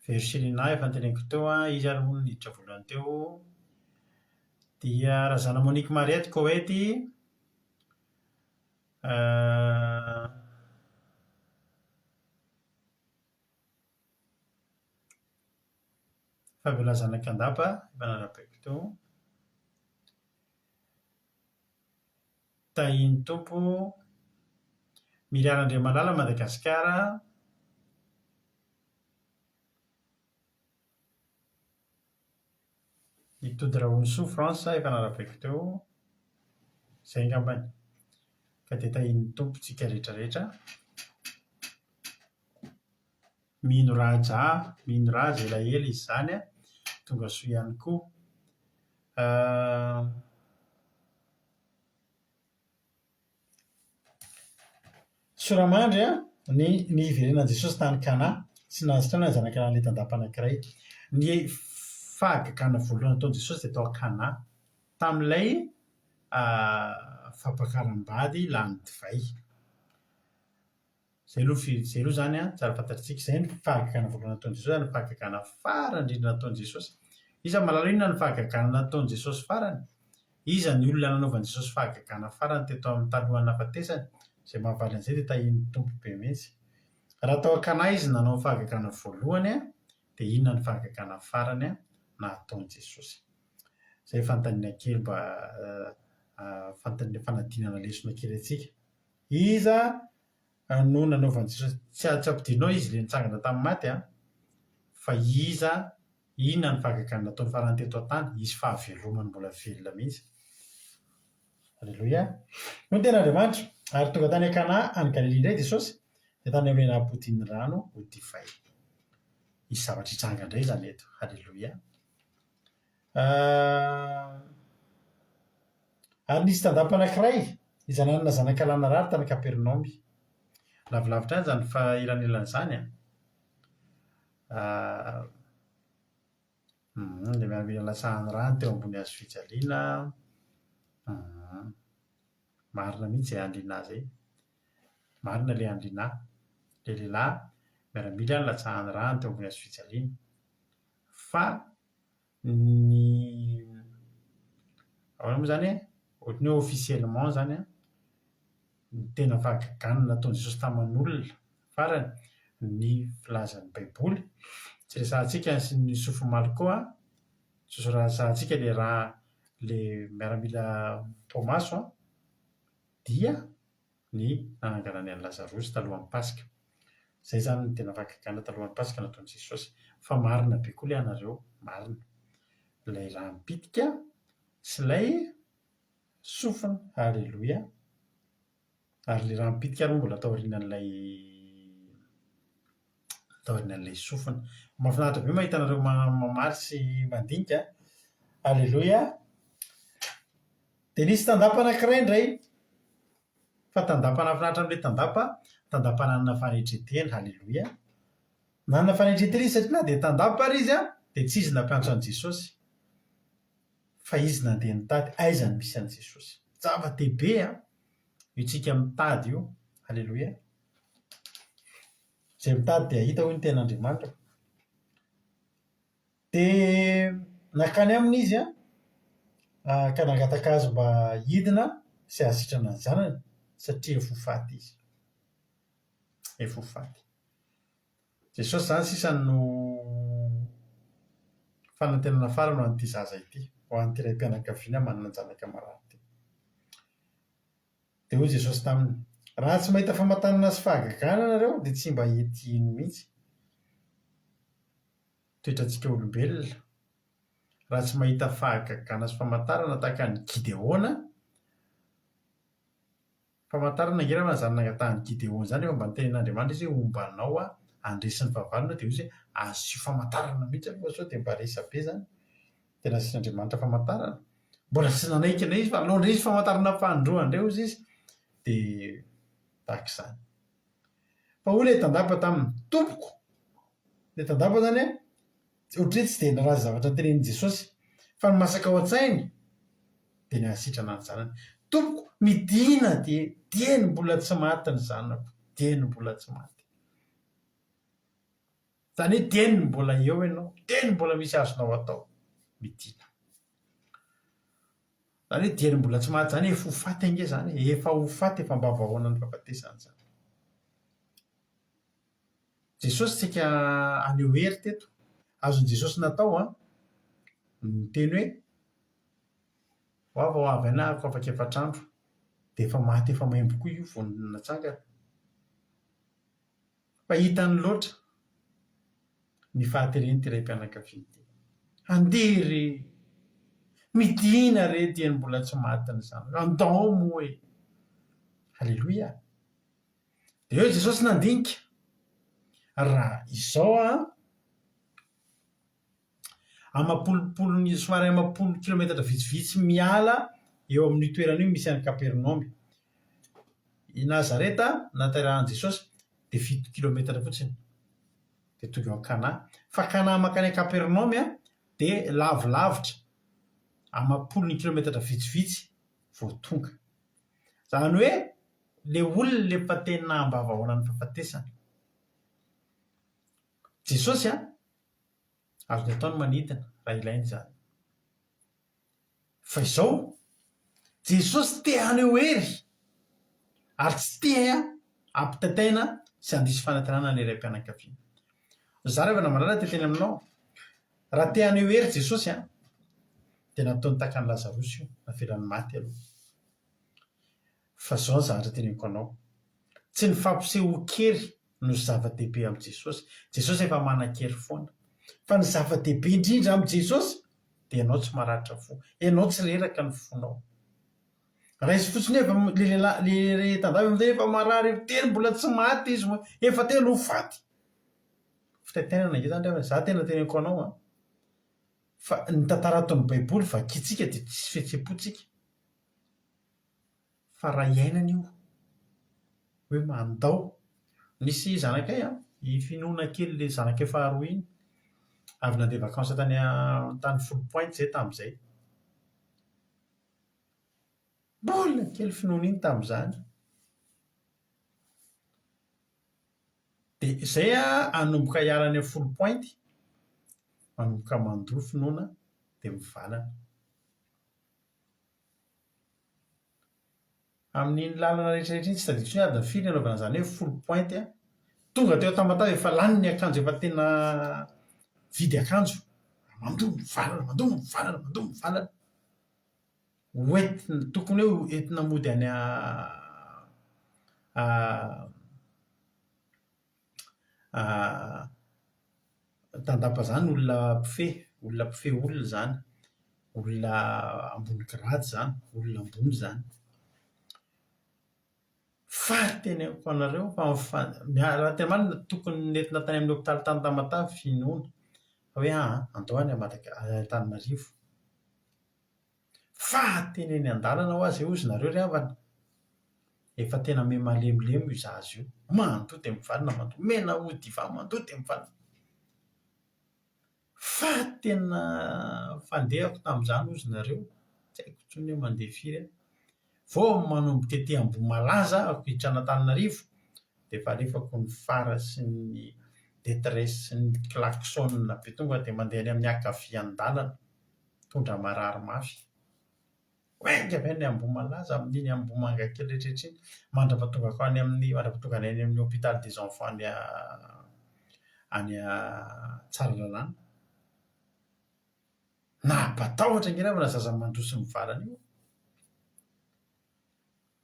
Vercellina efa noteneniko teo an, izy ary moa no niditra voalohany teo. Dia Razana Monique Mariette Koety. Fabiola Zanakandapa, efa narabaiko teo. Tahian'ny Tompo. Miriana Andriamalala, Madagasikara. I Tody Rahonisoa, France, efa narabaiko teo. Izay angambany. Ka dia tahian'ny Tompo tsika rehetra rehetra. Mino Raja, mino Raja elaela izy izany an. Tonga soa ihany koa. Soramandry an, ny ny hiverenan'i Jesosy tany Kana sy nahasitrana ny zanaka lahin'ilay tandapa anankiray. Ny fahagagana voalohany nataon'i Jesosy dia tao Kana, tamin'ilay fampakaram-bady lany divay. Izay aloha fi- izay aloha izany an, tsara fantatritsika izay ny fahagagana voalohany nataon'i Jesosy ary ny fahagagana farany indrindra nataon'i Jesosy. Iza mahalala inona ny fahagagana nataon'i Jesosy farany? Iza ny olona nanaovan'i Jesosy fahagagana farany teto amin'ny talohan'ny nahafatesany? Izay mahavaly an'izay dia tahian'ny Tompo be mihitsy. Raha tao Kana izy nanao ny fahagagana voalohany dia inona ny fahagagana farany nataon'i Jesosy? Izay fanontaniana kely mba fanontaniana fanadinana lesona kely antsika. Iza no nanaovan'i Jesosy, tsy tsy ampidirinao izy ilay nitsangana tamin'ny maty an, fa iza, inona ny fahagagana nataony farany teto an-tany, hisy fahavelomany mbola velona mihitsy. Aleloia. Hoy ny tenin'Andriamanitra, ary tonga tany Kana any Galilia indray Jesosy, dia tany amin'ilay nampodiany rano ho divay. Hisy zavatra hitranga indray izany eto. Aleloia. Ary nisy tandapa anankiray, izay nanana zanakalahy narary tany Kapernaomy. Lavilavitra ihany izany fahelanelana izany an! Ilay miaramila latsahan'ny rany teo ambony hazo fijaliana. Marina mihitsy izay andriana izay. Marina ilay andriana. Ilay lehilahy miaramila latsahan'ny rany teo ambony hazo fijaliana. Fa ny ahoana moa izany e? Ohatran'ny hoe officiellement izany an, ny tena fahagagana nataon'i Jesosy taman'olona farany, ny filazan'ny baiboly, tsy resahantsika sy ny sofin'i Malko an, tsy resahantsika ilay raha ilay miaramila mpomaso an, dia ny nananganany an'i Lazarosy talohan'ny Paska. Izay izany no tena fahagagana talohan'ny Paska nataon'i Jesosy. Fa marina be koa ilay anareo, marina. Ilay rà mipitika sy ilay. Sofina, Aleloia. Ary ilay rano mipitika ary moa mbola tao aorianan'ilay tao aorianan'ilay sofina. Mahafinaritra be mahita anareo mamaly sy mandinika. Aleloia. Dia nisy tandapa anankiray indray. Fa tandapa nahafinaritra amin'ilay tandapa, tandapa nanana fanetren-tena. Aleloia. Nanana fanetren-tena izy satria na dia tandapa ary izy dia tsy izy nampiantso an'i Jesosy. Fa izy nandeha nitady aiza no misy an'i Jesosy. Zava-dehibe an, io tsika mitady io. Aleloia. Izay mitady dia hahita hoy ny tenin'Andriamanitra. Dia nankany aminy izy an, ka nangataka azy mba hidina sy hahasitrana ny zanany satria efa ho faty izy. Efa ho faty. Jesosy izany sisa no fanantenana farany ho an'ity zaza ity, ho an'ity raim-pianakaviana manan-janaka marary ity. Dia hoy Jesosy taminy, Raha tsy mahita famantarana sy fahagagana ianareo, dia tsy mba hety hino mihitsy. Toetrantsika olombelona, raha tsy mahita fahagagana sy famantarana tahaka an'i Gideona, Famantarana ange raha izany nangatahan'i Gideona izany rehefa mba nitenenin'Andriamanitra izy hoe homba anao aho handresy ny fahavalonao dia hoy izy hoe asio famantarana mihitsy aloha sao dia mba resa-be izany. Dia nasian'Andriamanitra famantarana. Mbola tsy nanaiky indray izy fa aleo indray izy famantarana fahandroany indray hoy izy dia tahaka izany. Fa hoy ilay tandapa taminy, Tompoko! Ilay tandapa izany an, Ohatry hoe tsy dia niraza zavatra notenenin'i Jesosy, fa ny masaka ao an-tsainy dia ny hahasitrana ny zanany. Tompoko, midina dia dieny mbola tsy maty ny zanako, dieny mbola tsy maty. Izany hoe dieny mbola eo ianao, dieny mbola misy azonao atao, midina. Izany hoe dieny mbola tsy maty izany, efa ho faty ange izany e, efa ho faty, efa ambavahaona ny fahafatesana izany. Jesosy saika haneho hery teto. Azon'i Jesosy natao an, ny niteny hoe, ho avy ho avy any aho afaka efatra andro. Dia efa maty efa maimbo koa io vao natsangana. Fa hitany loatra ny fahateren'ity raim-pianakaviana ity. Andeha re! Midina re dieny mbola tsy maty ny zanako. Andao moa e! Aleloia! Dia eo Jesosy nandinika, raha izao an, amam-polopolony, somary amam-polo kilometatra vitsivitsy miala eo amin'io toerana io misy an'i Kapernaomy. I Nazareta nahaterahan'i Jesosy dia fito kilometatra fotsiny dia tonga eo Kana. Fa Kana mankany Kapernaomy an, dia lavilavitra, amam-polony kilometatra vitsivitsy vao tonga. Izany hoe le olona efa tena ambavahaona ny fahafatesana. Jesosy an, azony atao ny manidina raha ilaina izany. Fa izao, Jesosy te haneho hery ary tsy te hampitaintaina sy handiso fanantenana ny raim-pianakaviana. Za ry havana malala te hiteny aminao, raha te haneho hery Jesosy an, dia nataony tahaka an'i Lazarosy io, navelany maty aloha. Fa izao ny zavatra teneniko anao, tsy ny fampisehoan-kery no zava-dehibe amin'i Jesosy. Jesosy efa manan-kery foana. Fa ny zava-dehibe indrindra amin'i Jesosy dia ianao tsy maratra fo, ianao tsy reraka ny fonao. Raiso fotsiny hoe efa le lehilahy, le tandavy amin'izay efa marary, efa tena mbola tsy maty izy, efa tena ho faty. Fitaintainana ange izany ry havana, izaho tena teneniko anao an, fa ny tantara ato amin'ny baiboly vakintsika dia tsisy fihetseham-pontsika. Fa raha iainana io hoe mandao. Nisy zanakay an, i Finoana kely ilay zanakay faharoa iny, avy nandeha vacances tany tany Foulpointe izahay tamin'izay. Mbola kely Finoana iny tamin'izany. Dia izay an, hanomboka hiala any Foulpointe, manomboka mandoa Finoana dia mivalana. Amin'iny lalana rehetra rehetra iny, tsy tadidiko intsony hoe adiny firy nanaovana an'izany hoe Foulpointe an. Tonga teo Tamatave efa lany ny akanjo efa tena vidy akanjo. Mandoa mivalana, mandoa mivalana, mandoa mivalana. Ho entina, tokony hoe ho entina mody any Tandapa izany olona mpifehy, olona mpifehy olona izany. Olona ambony grady izany, olona ambony izany. Fa teneniko anareo fa raha tena marina tokony nentina tany amin'ny hopitaly tany Tamatave finoana fa hoe aa andao any Madaga- any Antananarivo. Fa tena eny an-dalana ho'a izay hozy nareo ry havana, efa tena miha-malemilemy io zaza io. Mandoa dia mivalona mandoa, mena hodi-va mandoa dia mivalona. Fa tena fandehako tamin'izany hozy nareo, tsy haiko intsony hoe mandeha firy aho, vao manomboka ety Ambohimalaza aho hiditra an'Antananarivo dia efa alefako ny phare sy ny détresse sy ny klaxon be tonga dia mandeha any amin'ny ankavian-dalana, mitondra marary mafy. Miainga avy any Ambohimalaza amin'iny Ambohimangakely rehetra iny, mandra-pahatongako any amin'ny, mandra-pahatonga anay any amin'ny hôpital des enfants any any Tsaralalàna. Nampatahotra ange angamba zaza mandroso mivalana io.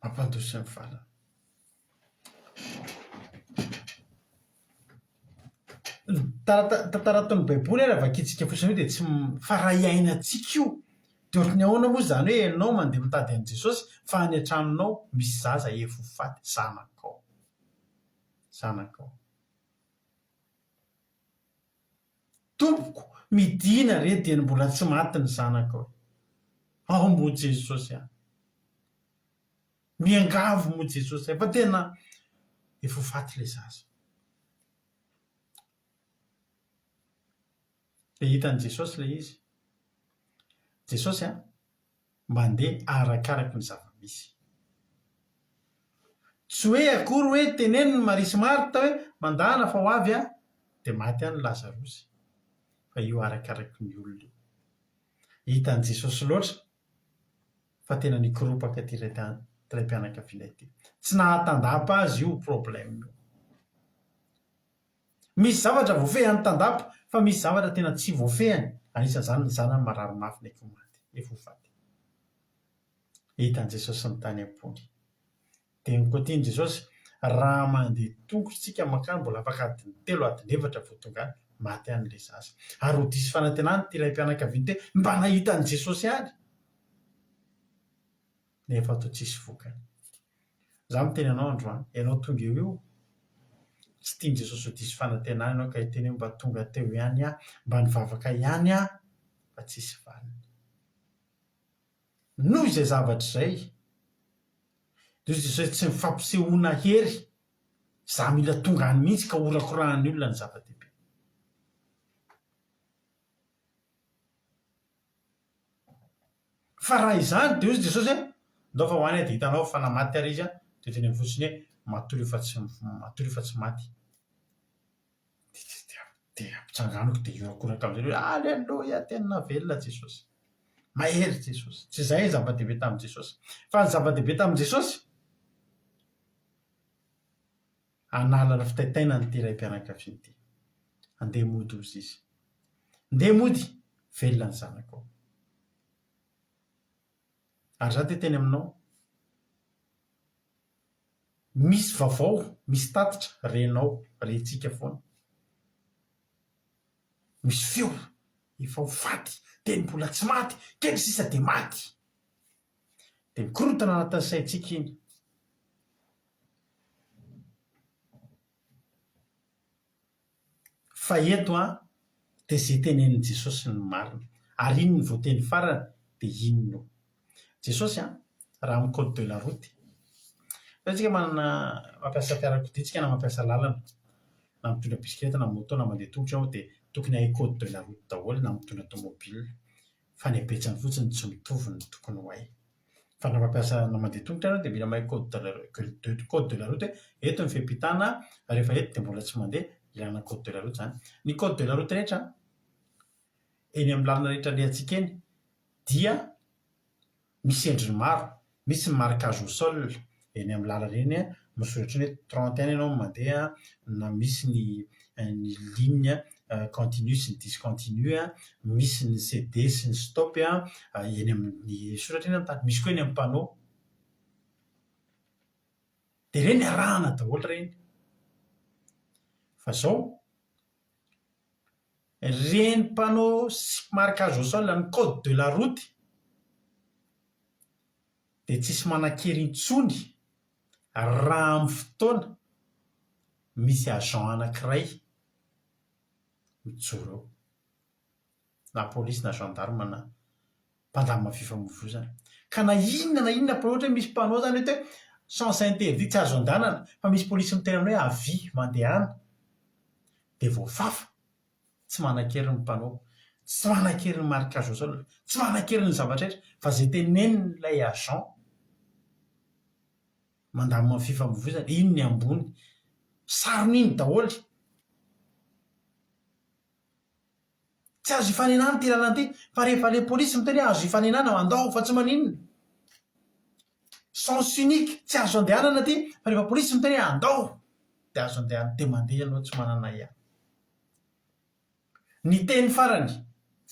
Mampandroso mivalana. Ny tarata- tantara ato amin'ny baiboly ary vakintsika fotsiny eo dia tsy fa raha iainantsika io dia ohatry ny ahoana moa izany hoe ianao mandeha mitady an'i Jesosy fa any an-tranonao misy zaza efa ho faty, zanakao, zanakao. Tompoko, midina re dieny mbola tsy maty ny zanakao e. Ao moa Jesosy a. Miangavy moa Jesosy a, fa tena efa ho faty ilay zaza. Dia hitan'i Jesosy ilay izy. Jesosy a, mandeha arakaraky ny zava-misy. Tsy hoe akory hoe teneniny Maria sy Marta hoe mandahana fa ho avy aho, dia maty ihany Lazarosy. Fa io arakaraky ny olona io. Hitan'i Jesosy loatra fa tena nikoropaka ity raim-pianakaviana ity. Tsy nahatandapa azy io problème io. Misy zavatra voafehin'ny tandapa fa misy zavatra tena tsy voafehiny, anisan'izany ny zanany marary mafy nefa ho maty, nefa ho faty. Hitan'i Jesosy ny tany am-pony. Dia nokotian'i Jesosy, raha mandeha tongotra isika mankany mbola afaka adiny telo, adiny efatra vao tonga any, maty any ilay zaza. Ary ho diso fanantenana ity raim-pianakaviana ity hoe mba nahita an'i Jesosy ihany. Nefa toa tsisy vokany. Za miteny anao androany, ianao tonga eo io, tsy tian'i Jesosy ho diso fanantenana ianao ka hiteny hoe mba tonga teo ihany aho, mba nivavaka ihany aho, fa tsisy valiny. Noho izay zavatra izay, dia hoy Jesosy hoe tsy ny fampisehoana hery, za mila tonga any mihitsy ka horakorahan'ny olona ny zava-dehibe. Fa raha izany dia hoy Jesosy hoe, ndao fa ho any aho dia hitanao fa na maty ary izy dia teneno fotsiny hoe matory fa tsy matory fa tsy maty. Dia dia ampitsanganiko dia hiorakoraka amin'izay hoe aleloia tena velona Jesosy. Mahery Jesosy. Tsy izay ny zava-dehibe tamin'i Jesosy. Fa ny zava-dehibe tamin'i Jesosy hanala ny fitaintainany ity raim-pianakaviana ity. Andeha mody hozy izy. Ndeha mody, velona ny zanakao. Ary izaho te hiteny aminao, misy vaovao, misy tatitra renao, rentsika foana. Misy feo efa ho faty, teny mbola tsy maty, kely sisa dia maty. Dia mikorontana anatin'ny saintsika iny. Fa eto an, dia izay tenenin'i Jesosy no marina. Ary iny no voateny farany dia iny no. Jesosy an, raha amin'ny code de la route, fa isika manana, mampiasa fiarakodia isika na mampiasa lalana, na mitondra bisikileta na moto na mandeha tongotra aho dia tokony hahay code de la route daholo na mitondra tomobile. Fa ny habetsany fotsiny tsy mitovy no tokony ho hay. Fa na mampiasa na mandeha tongotra ianao dia mila mahay code de la code de la route hoe eto ny fiampitana, rehefa eto dia mbola tsy mandeha, ilana code de la route izany. Ny code de la route rehetra eny amin'ny lalana rehetra alehantsika eny dia Misy endriny maro, misy ny marquage au sol eny amin'ny lalana eny misoratra eny hoe 31 ianao no mandeha na misy ny ny ligne continue sy ny discontinue, misy ny CD sy ny stop eny amin'ny soratra eny amin'ny tany, misy koa eny amin'ny panneau. Dia ireny arahana daholo ireny. Fa izao. Ireny panneau sy marquage au sol ny code de la route dia tsisy manan-kery intsony raha amin'ny fotoana misy agent anankiray mijoro eo. Na polisy na gendarme na mpandamina fifamoivoizana. Ka na inona na inona panneau, ohatra hoe misy panneau zany eto hoe sens interdit tsy azo andehanana fa misy polisy miteny aminao hoe avia mandehana dia voafafa, tsy manan-kery ny panneau, tsy manan-kery ny marquage au sol, tsy manan-kery ny zavatra rehetra fa izay tenenin'ilay agent mandamina ny fifamoivoizana, iny ny ambony, sarona iny daholo. Tsy azo ifanenana ity lalana ity fa rehefa le polisy miteny hoe azo ifanenana andao fa tsy maninona. Sens unique tsy azo andehanana ity fa rehefa polisy miteny hoe andao dia azo andehanana dia mandeha ianao tsy manana ahiahy. Ny teny farany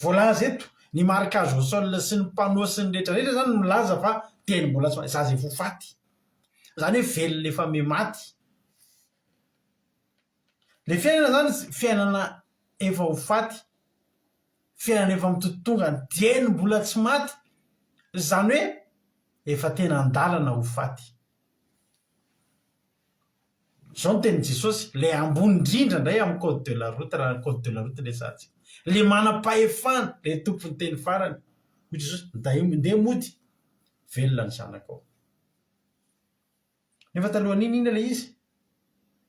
voalaza eto, ny marquage au sol sy ny panneau sy ny rehetra rehetra zany milaza fa teny mbola tsy zaza efa ho faty. Zany hoe velona efa miha-maty. Le fiainana zany fiainana efa ho faty, fiainana efa mitotongana, dieny mbola tsy maty, zany hoe efa tena an-dalana ho faty. Zao ny tenin'i Jesosy, le ambony indrindra indray amin'ny code de la route raha code de la route resahantsika, le manam-pahefana, le tompon'ny teny farany, hoy Jesosy, ndeha mody, velona ny zanakao. Nefa talohan'iny inona ilay izy?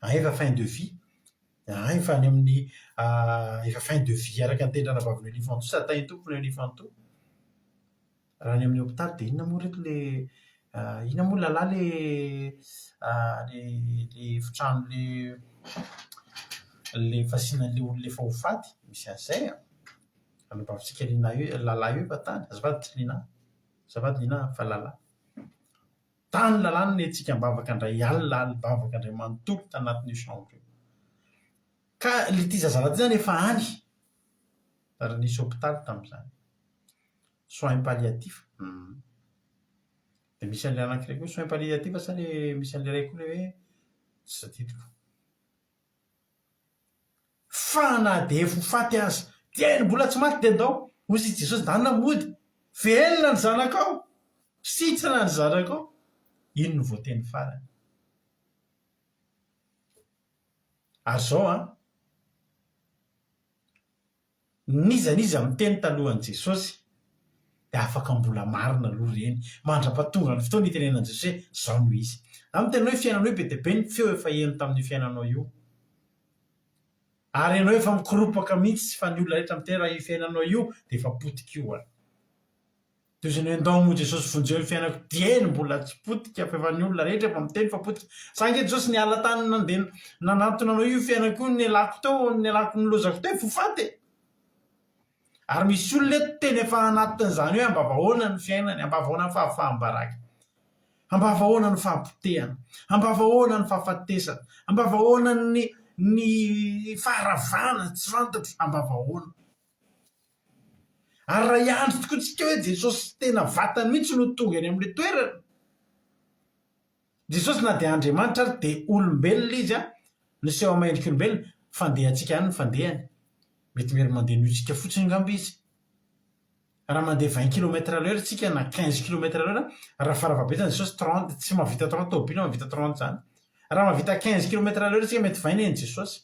Ah efa fin de vie. Ah efa any amin'ny efa fin de vie araka ny tenin-dRanabavin'i Olifanto sady tahin'ny Tompo ny Olifanto. Raha any amin'ny hopitaly dia inona moa ireto ilay inona moa lalahy ilay ilay efitrano ilay ilay fasiana an'ilay olona efa ho faty? Misy an'izay an! Anabavintsika Lina io, Lala io efa tany. Azafady tsy Lina, azafady Lina fa Lala. Tany lalàna ny antsika am-bavaka indray alina alim-bavaka indray manontolo tanatin'io chambre io. Ka ity zazalahy ity zany efa any ary nisy hopitaly tamin'izany. Soins palliatifs, hum. Dia misy an'ilay anankiray koa soins palliatifs sa ilay misy an'ilay iray koa ilay hoe tsy tadidiko. Fa na dia efa ho faty aza, dieny mbola tsy maty dia ndao, hoy i Jesosy, ndana mody, velona ny zanakao, sitrana ny zanakao. Iny no voateny farany. Ary izao an, N'iza n'iza miteny talohan'i Jesosy dia afaka mbola marina aloha ireny mandra-pahatonga ny fotoana hitenenan'i Jesosy hoe izao no izy. Za miteny hoe fiainanao io be dia be ny feo efa heno tamin'io fiainanao io. Ary ianao efa mikoropaka mihitsy fa ny olona rehetra miteny raha io fiainanao io dia efa potika io an. Toy izany hoe ndao moa Jesosy vonjeo ny fiainako dieny mbola tsy potika fa efa ny olona rehetra efa miteny fa potika. Za ange Jesosy niala tany nandeha nanantona anao io fiainako io nialako teo nialako nilozako teo efa ho faty e. Ary misy olona eto tena efa anatin'izany hoe ambavahoana ny fiainany, ambavahoana ny fahafaham-baraka, ambavahoana ny fahapotehana, ambavahoana ny fahafatesana, ambavahoana ny ny faharavana tsy fantatro, ambavahoana. Ary raha hiandry tokoa tsika hoe Jesosy tena vatany mihitsy no tonga eny amin'ilay toerana, Jesosy na dia Andriamanitra ary dia olombelona Izy an, niseho amin'ny endrik'olombelona, fandehantsika ihany ny fandehany, mety miery mandeha noho isika fotsiny angamba Izy. Raha mandeha vingt kilomètre à l'heure tsika na quinze kilomètre à l'heure, raha farafahabetsany Jesosy trente, tsy mahavita trente, tômôbila mahavita trente izany. Raha mahavita quinze kilomètre à l'heure tsika mety vingt ny an'i Jesosy.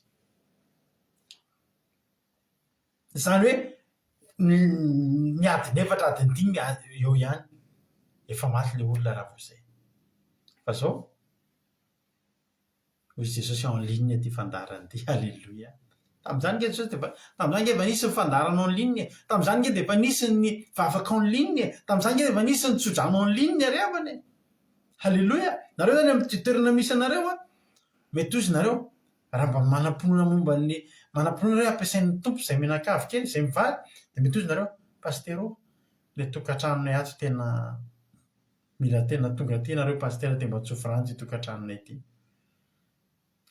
Izany hoe ny adiny efatra, adiny dimy eo ihany efa maty ilay olona raha vao izay. Fa izao, hoy Jesosy en ligne ity fandaharana ity, Aleloia. Tamin'izany ange Jesosy dia efa, tamin'izany ange efa nisy ny fandaharana en ligne e, tamin'izany ange dia efa nisy ny vavaka en ligne e, tamin'izany ange dia efa nisy ny tsodrano en ligne ry havana e. Aleloia. Nareo izany amin'ity toerana misy anareo an, mety hozy nareo, Raha mba manam-pinoana momba ny manam-pinoana hoe ampiasain'ny Tompo izay mianakavy kely, izay mivady, dia mety hozy nareo, Pasitera ô, ilay tokantranonay ato tena mila tena tonga aty nareo Pasitera dia mba tsofy rano ity tokantranonay ity.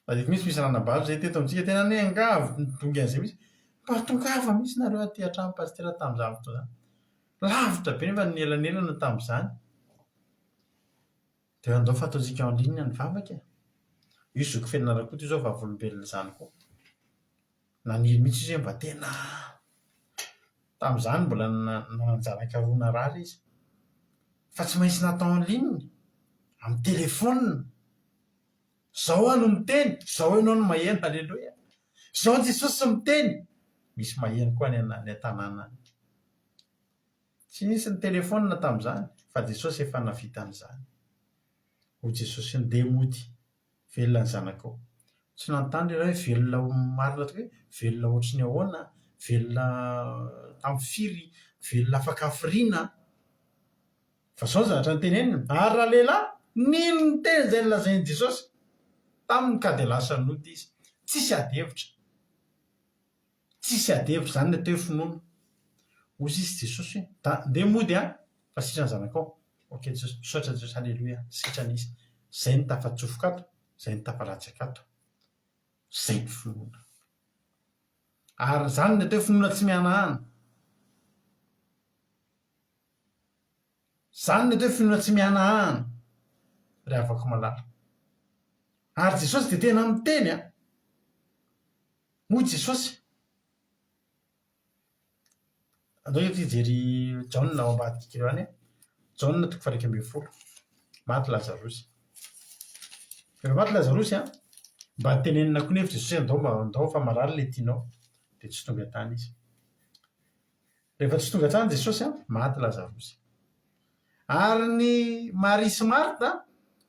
Tadidiko mihitsy misy ranabavy izay teto amintsika tena niangavy nidongy an'izay mihitsy, mba tongava mihitsy nareo aty an-trano Pasitera tamin'izany fotoana izany. Lavitra be nefa ny elanelana tamin'izany. Dia andao fa ataontsika en ligne ny vavaka e! Io zoky Feno Rakoto io izao vavolombelon'izany koa. Naniry mihitsy izy hoe mba tena tamin'izany mbola nanan-janaka roa narary izy. Fa tsy maintsy natao en ligne, amin'ny téléphone. Zao aho no miteny, zao ianao no maheno, Aleloia. Zao Jesosy miteny, misy maheno koa any an-tanàna any. Tsy nisy ny telefaonina tamin'izany fa Jesosy efa navita an'izany. Hoy Jesosy, Ndeha mody, velona ny zanakao. Tsy nanontany lehilahy hoe velona marina tokoa hoe velona ohatry ny ahoana, velona tamin'ny firy, velona afaka hafiriana. Fa izao ny zavatra noteneniny, ary ralehilahy nino ny teny izay nolazain'i Jesosy taminy ka dia lasa nody izy. Tsisy ady hevitra. Tsisy ady hevitra izany ny atao hoe finoana. Hoy sisa Jesosy hoe, da, ndeha mody an, fa sitrana zanakao. Ok Jesosy, misaotra Jesosy, haleloia, sitrana izy. Zay no tafatsofoka ato, zay no tafalatsaka ato. Zay ny finoana. Ary izany ny atao hoe finoana tsy mihanahana. Izany ny atao hoe finoana tsy mihanahana, ry havako malala. Ary Jesosy dia tena miteny an. Hoy Jesosy, Andao eto hijery Jaona ao ambadika kely any, Jaona toko faha-11, maty Lazarosy. Rehefa maty Lazarosy an, mba tenenina koa nefa Jesosy hoe andao mba andao fa marary ilay tianao, dia tsy tonga tany izy. Rehefa tsy tonga tany Jesosy an, maty Lazarosy. Ary ny Maria sy Marta,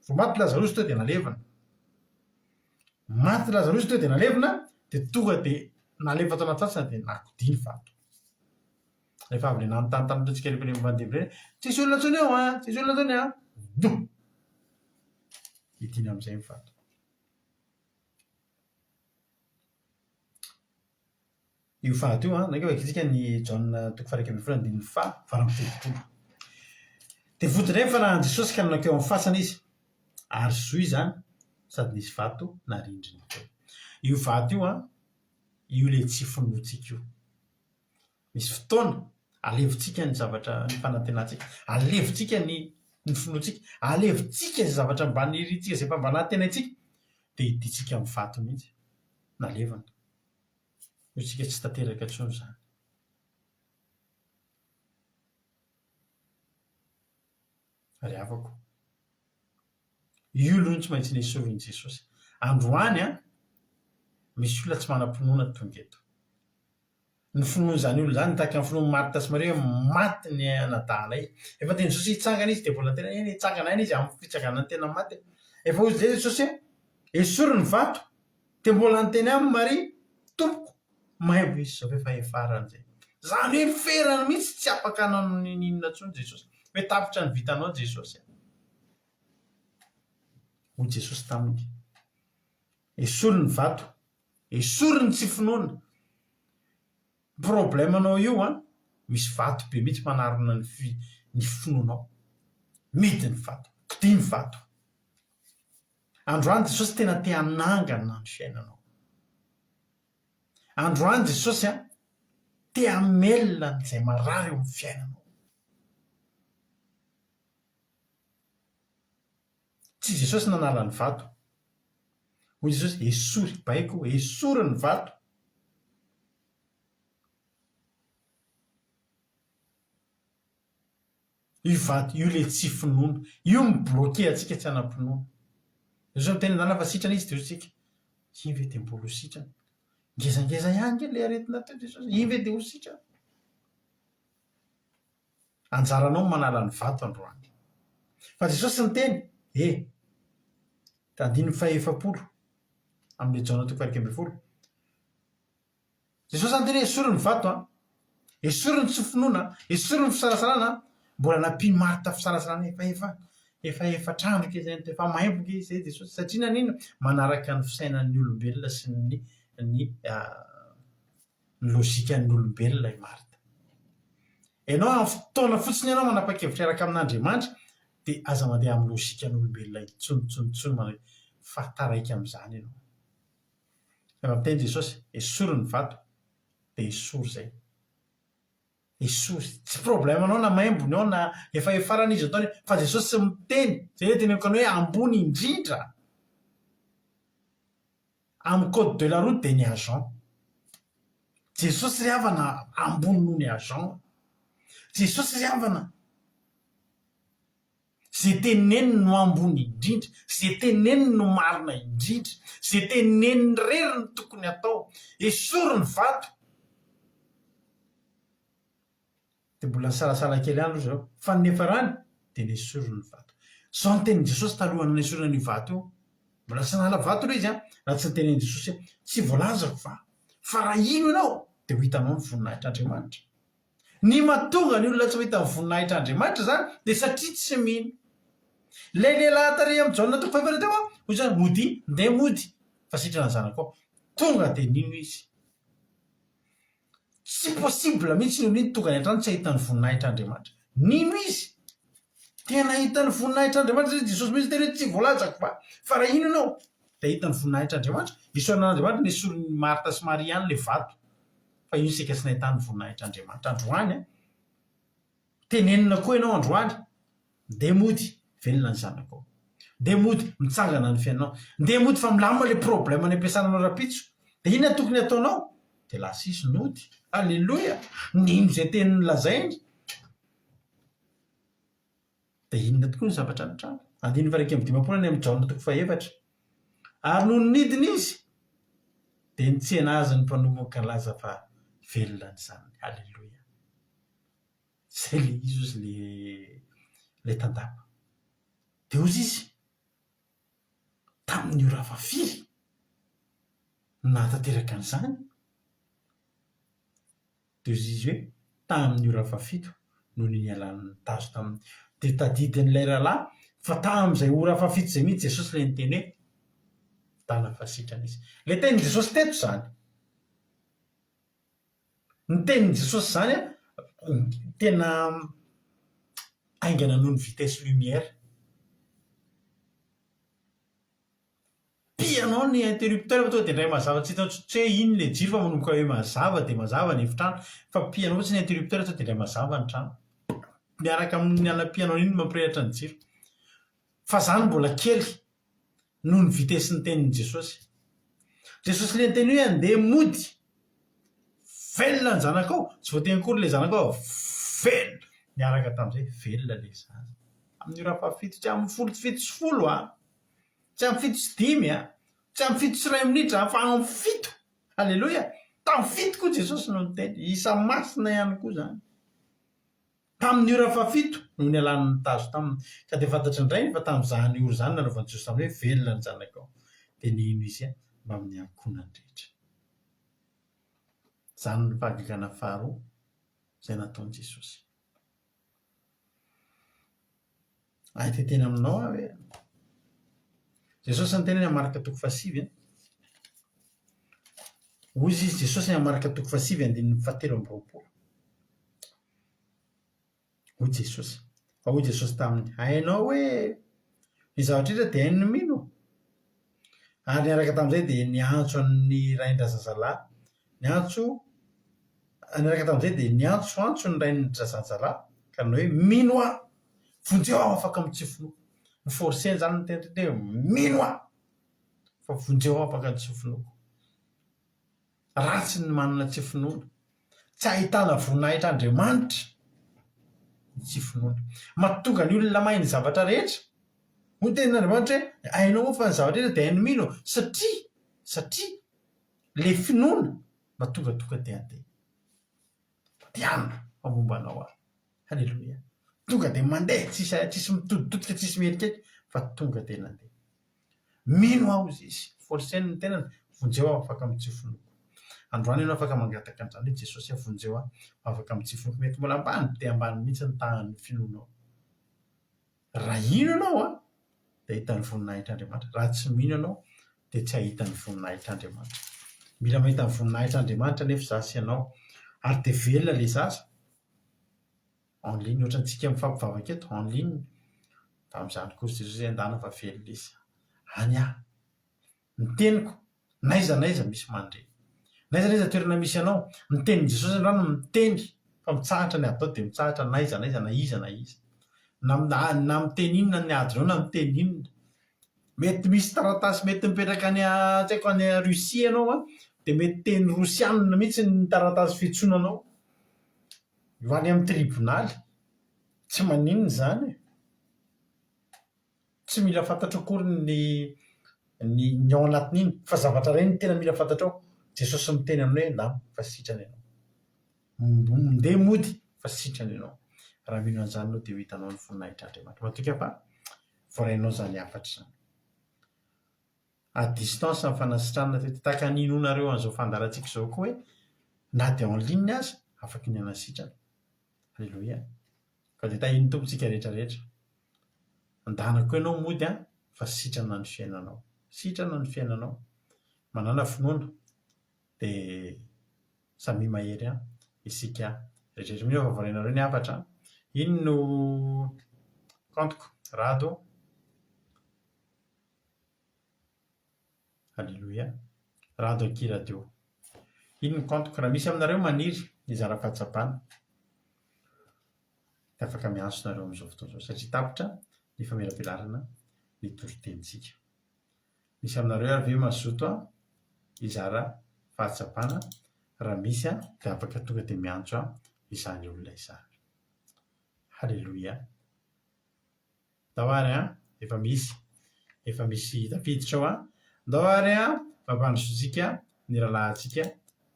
vao maty Lazarosy teo dia nalevina. Maty Lazarosy teo dia nalevina, dia tonga dia nalefa tao anaty fasana dia nakodia ny vato. Rehefa avy le nanontany tamin'ireo tsikelikely mandeha ireny, tsisy olona intsony eo an, tsisy olona intsony an, dom! Hidina amin'izay ny vato. Io vato io an, aleo vakintsika ny Jaona toko faha-11 andininy faha 38. Dia vonto indray ny fanahin'i Jesosy ka nankeo amin'ny fasana izy, ary zohy izany sady nisy vato narindrina teo. Io vato io an, io ilay tsy finoantsika io. Misy fotoana alevontsika ny zavatra ny fanantenantsika, alevontsika ny ny finoantsika, alevontsika izay zavatra mba nirintsika, izay efa mba nantenaintsika, dia hidintsika amin'ny vato mihitsy, nalevina. Hoy isika tsy tanteraka intsony izany. Ry havako, io aloha no tsy maintsy nesorin'i Jesosy. Androany an, misy olona tsy manam-pinoana tonga eto. Ny finoan'izany olona izany tahaka ny finoan'i Marta sy Maria hoe maty ny anadahinay. Efa niteny Jesosy hoe hitsangana izy dia mbola niteny hoe eny hitsangana ihany izy amin'ny fitsanganan'ny tena maty. Efa hoy Jesosy hoe esory ny vato. Dia mbola niteny aminy Maria, Tompoko, maimbo izy izao f'efa hiafarany izay. Izany hoe ferany mihitsy tsy afaka hanao n'inon'inona intsony Jesosy. Hoe tapitra ny vitanao Jesosy a. Hoy Jesosy taminy, Esory ny vato, esory ny tsy finoana. Ny problème-nao io an, misy vato be mihitsy manarona ny fi- ny finoanao. Midy ny vato, kodia ny vato. Androany Jesosy tena te hanangana ny fiainanao. Androany Jesosy an, te hamelona an'izay marary eo amin'ny fiainanao. Tsy Jesosy nanala ny vato. Hoy Jesosy, esory, baiko, esory ny vato. Io vato io le tsy finoana. Io mi-bloquer antsika tsy hanam-pinoana. Jesosy miteny an-dalana fa sitrana izy dia hoy isika, iny ve dia mbola ho sitrana? Ngezangeza ihany nge le aretina teo Jesosy, iny ve dia ho sitrana? Anjaranao ny manala ny vato androany. Fa Jesosy niteny, e, andininy faha-efapolo amin'ny Jaona toko faha-11. Jesosy zany tena hoe esory ny vato an! Esory ny tsy finoana, esory ny fisalasalana an! Mbola nampian'i Marta fisalasalana efa efa efa efatr'andro kay zay efa maimbo kay zay Jesosy satria naninona? Manaraka ny fisainan'ny olombelona sy ny ny ny logikan'ny olombelona i Marta. Ianao amin'ny fotoana fotsiny ianao manapa-kevitra hiaraka amin'Andriamanitra dia aza mandeha amin'ny logikan'olombelona intsony intsony intsony manao fa taraiky amin'izany ianao. Rehefa miteny Jesosy, esory ny vato, dia esory izay. Esory. Tsy problème-nao na maimbo ny ao na efa hiafarana izy ataony, fa Jesosy miteny, izay ilay teneniko anao hoe ambony indrindra amin'ny code de la route dia ny agent. Jesosy ry havana ambony noho ny agent. Jesosy ry havana, izay teneniny no ambony indrindra, izay teneniny no marina indrindra, izay teneniny irery no tokony hatao. Esory ny vato. Dia mbola nisalasala kely ihany aloha zareo. Fa ny niafarany dia nesoriny ny vato. Izao ny tenin'i Jesosy talohan'ny nanesorana an'io vato io. Mbola tsy nahala vato aloha izy an, raha tsy nitenenin'i Jesosy hoe, Tsy voalazako va fa raha hino ianao dia ho hitanao ny voninahitr'Andriamanitra. Ny mahatonga ny olona tsy mahita ny voninahitr'Andriamanitra izany dia satria tsy mino. Ilay lehilahy tary amin'i Jaona toko fahefatra teo an, hoy izy hoe, Modia, ndeha mody, fa sitrana ny zanakao. Tonga dia nino izy. Tsy possible mihitsy ny olona iny tonga any an-trano tsy hahita ny voninahitr'Andriamanitra. Nino izy. Tena hahita ny voninahitr'Andriamanitra satria Jesosy mihitsy niteny hoe tsy voalazako va fa raha hino ianao dia hahita ny voninahitr'Andriamanitra. Isaorana an'Andriamanitra nesorin'i Marta sy Maria ihany ilay vato fa io saika tsy nahitany ny voninahitr'Andriamanitra androany an. Tenenina koa ianao androany, ndeha mody, velona ny zanakao. Ndeha mody, mitsangana ny fiainanao. Ndeha mody fa milamina ilay problème any am-piasana anao rahampitso. Dia inona no tokony hataonao? Dia lasa izy nody. Aleloia! Nino izay teny nolazainy. Dia inona tokoa ny zavatra nitranga? Andininy faha-51 any amin'ny Jaona toko fahefatra. Ary nony nidina izy, dia nitsena azy ny mpanompo nilaza fa velona ny zanany. Aleloia! Zay le izy ozy le le tandapa. De ozy izy, tamin'ny ora fahafiry no nahatanteraka an'izany? De ozy izy hoe, tamin'ny ora fahafito no nialan'ny tazo taminy. De tadidin'ilay rahalahy fa tamin'izay ora fahafito izay mihitsy Jesosy ilay niteny hoe, Tana fa sitrana izy. Le tenin'i Jesosy teto izany. Ny tenin'i Jesosy izany an, tena haingana noho ny vitesse lumière. Pihanao ny interrupteur fa tonga dia indray mazava tsy hitanao tsy hoe inn ilay jiro fa manomboka hoe mazava dia mazava ny efitrano fa pihanao fotsiny ny interrupteur tonga dia indray mazava ny trano. Miaraka amin'ny anapihanao an'iny no mampirehitra ny jiro. Fa izany mbola kely noho ny vitesse-n'ny tenin'i Jesosy. Jesosy ilay niteny hoe andeha mody, velona ny zanakao, tsy voateny akory ilay zanakao fa velona, niaraka tamin'izay velona ilay zaza. Amin'ny ora fahafito, tsy amin'ny folo 7:10 an, tsy amin'ny 7:05 an, tsy amin'ny 7:01 minitra an, fa amin'ny fito, aleloia, tamin'ny fito koa Jesosy no niteny, isa masina ihany koa izany. Tamin'ny ora fahafito no nialany ny tazo taminy, ka dia fantatry ny rainy fa tamin'izany ora izany nanaovan'i Jesosy taminy hoe, Velona ny zanakao. Dia nino izy mbamin'ny ankohonany rehetra. Izany no fahagagana faharoa izay nataon'i Jesosy. Hay te hiteny aminao aho hoe, Jesosy niteny any amin'ny Marka toko fahasivy, hoy izy Jesosy any amin'ny Marka toko fahasivy andininy fahatelo amby 20. Hoy Jesosy. Fa hoy Jesosy taminy, Hainao hoe ny zavatra rehetra dia hain'ny mino? Ary niaraka tamin'izay dia niantso an'ny rain-drazazalahy, niantso, niaraka tamin'izay dia niantsoantso ny rain-drazazalahy ka nanao hoe, Mino aho! Vonjeo aho afaka amin'ny tsy finoako. Ni-forcer-ny izany niteny hoe, Mino aho! Fa vonjeo aho afaka ny tsy finoako. Ratsy ny manana tsy finoana. Tsy ahitana voninahitr'Andriamanitra ny tsy finoana. Mahatonga ny olona mahay ny zavatra rehetra. Hoy ny tenin'Andriamanitra hoe, hainao moa fa ny zavatra rehetra dia hain'ny mino satria, satria ilay finoana mahatonga tonga dia handeha. Mandehana fa momba anao aho. Haleloia. Tonga dia mandeha, tsisy tsisy mitoditodika, tsisy mieritreritra fa tonga dia nandeha. Mino aho hozy izy, forceny ny tenany, vonjeo aho afaka amin'ny tsy finoako. Androany ianao afaka mangataka an'izany hoe Jesosy aho vonjeo aho afaka amin'ny tsy finoako. Mety mbola ambany dia ambany mihitsy ny tahan'ny finoanao. Raha hino ianao an, dia hahita ny voninahitr'Andriamanitra. Raha tsy mino ianao dia tsy hahita ny voninahitr'Andriamanitra. Mila mahita ny voninahitr'Andriamanitra anefa izaho sy ianao. Ary dia velona ilay zaza. En ligne, ohatrantsika mifampivavaka eto, en ligne. Tamin'izany kosa Jesosy hoe andana fa velona izy. Any aho. Ny teniko, n'aiza n'aiza misy mandre. N'aiza n'aiza toerana misy anao, ny tenin'i Jesosy androany miteny fa mitsahatra ny ady tao dia mitsahatra n'aiza n'aiza na iza na iza. Na na miteny inona ny adinao na miteny inona. Mety misy taratasy mety mipetraka any tsy haiko any Russie ianao an. Dia mety teny rosianina mihitsy ny taratasy fiantsoana anao. Ho any amin'ny tribonaly. Tsy maninona izany e. Tsy mila fantatrao akory ny ny ny ao anatin'iny fa zavatra iray no tena mila fantatrao, Jesosy miteny aminao hoe ndana fa sitrana ianao. Ndeha mody fa sitrana ianao. Raha mino an'izany ianao dia ho hitanao ny voninahitr'Andriamanitra. Matoky aho fa voarainao izany hafatra izany. À distance ny fanasitranana teto. Tahaka ny inoanareo an'izao fandaharantsika izao koa hoe na dia en ligne aza afaka ny hanasitrana. Aleloia. Ka dia tahian'ny Tompo tsika rehetra rehetra. Andana koa ianao mody an, fa sitrana ny fiainanao. Sitrana ny fiainanao. Manàna finoana dia samia mahery an isika rehetra rehetra. Mino aho fa voarainareo ny hafatra an. Iny no kaontiko. Rado. Aleloia. Rado akia radio. Iny ny kaontiko. Raha misy aminareo maniry hizara fahatsapana dia afaka miantso nareo amin'izao fotoana izao satria tapitra ny famelabelarana ny toritenintsika. Misy aminareo ary ve mazoto hizara fahatsapana? Raha misy dia afaka tonga dia miantso izany olona izany. Haleloia. Ndao ary an, efa misy, efa misy tafiditra ao an. Ndao ary an, mampandrosoantsika ny rahalahintsika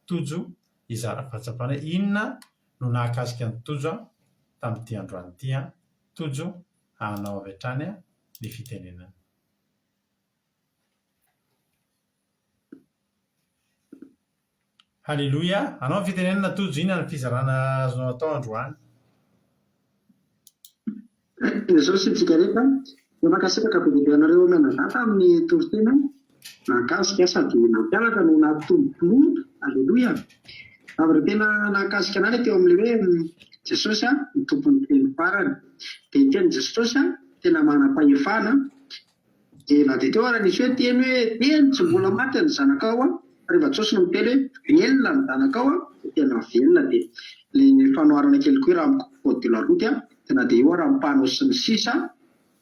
Tojo hizara fahatsapana hoe inona no nahakasika an'i Tojo tamin'ity androany ity an. Tojo, hanao avy hatrany ny fitenenana. Haleloia! Anao ny fitenenana Tojo, inona ny fizarana azonao atao androany? Izao sy antsika rehetra, dia mankasitraka be dia be anareo mianadahy tamin'ny toriteny nahakasika sady nampianatra no nampitombo finoana. Aleloia! Zavatra tena nahakasika anah ilay teo amin'ilay hoe Jesosy no tompon'ny teny farany. Dia ny tenin'i Jesosy tena manam-pahefana. Dia na dia teo ara nisy hoe teny hoe teny tsy mbola maty ny zanakao an, fa rehefa Jesosy no miteny hoe velona ny zanakao an, dia tena velona dia le fanoharana kely koa raha amin'ny code de la route an, dia na dia eo ara ny panneau sy ny sisa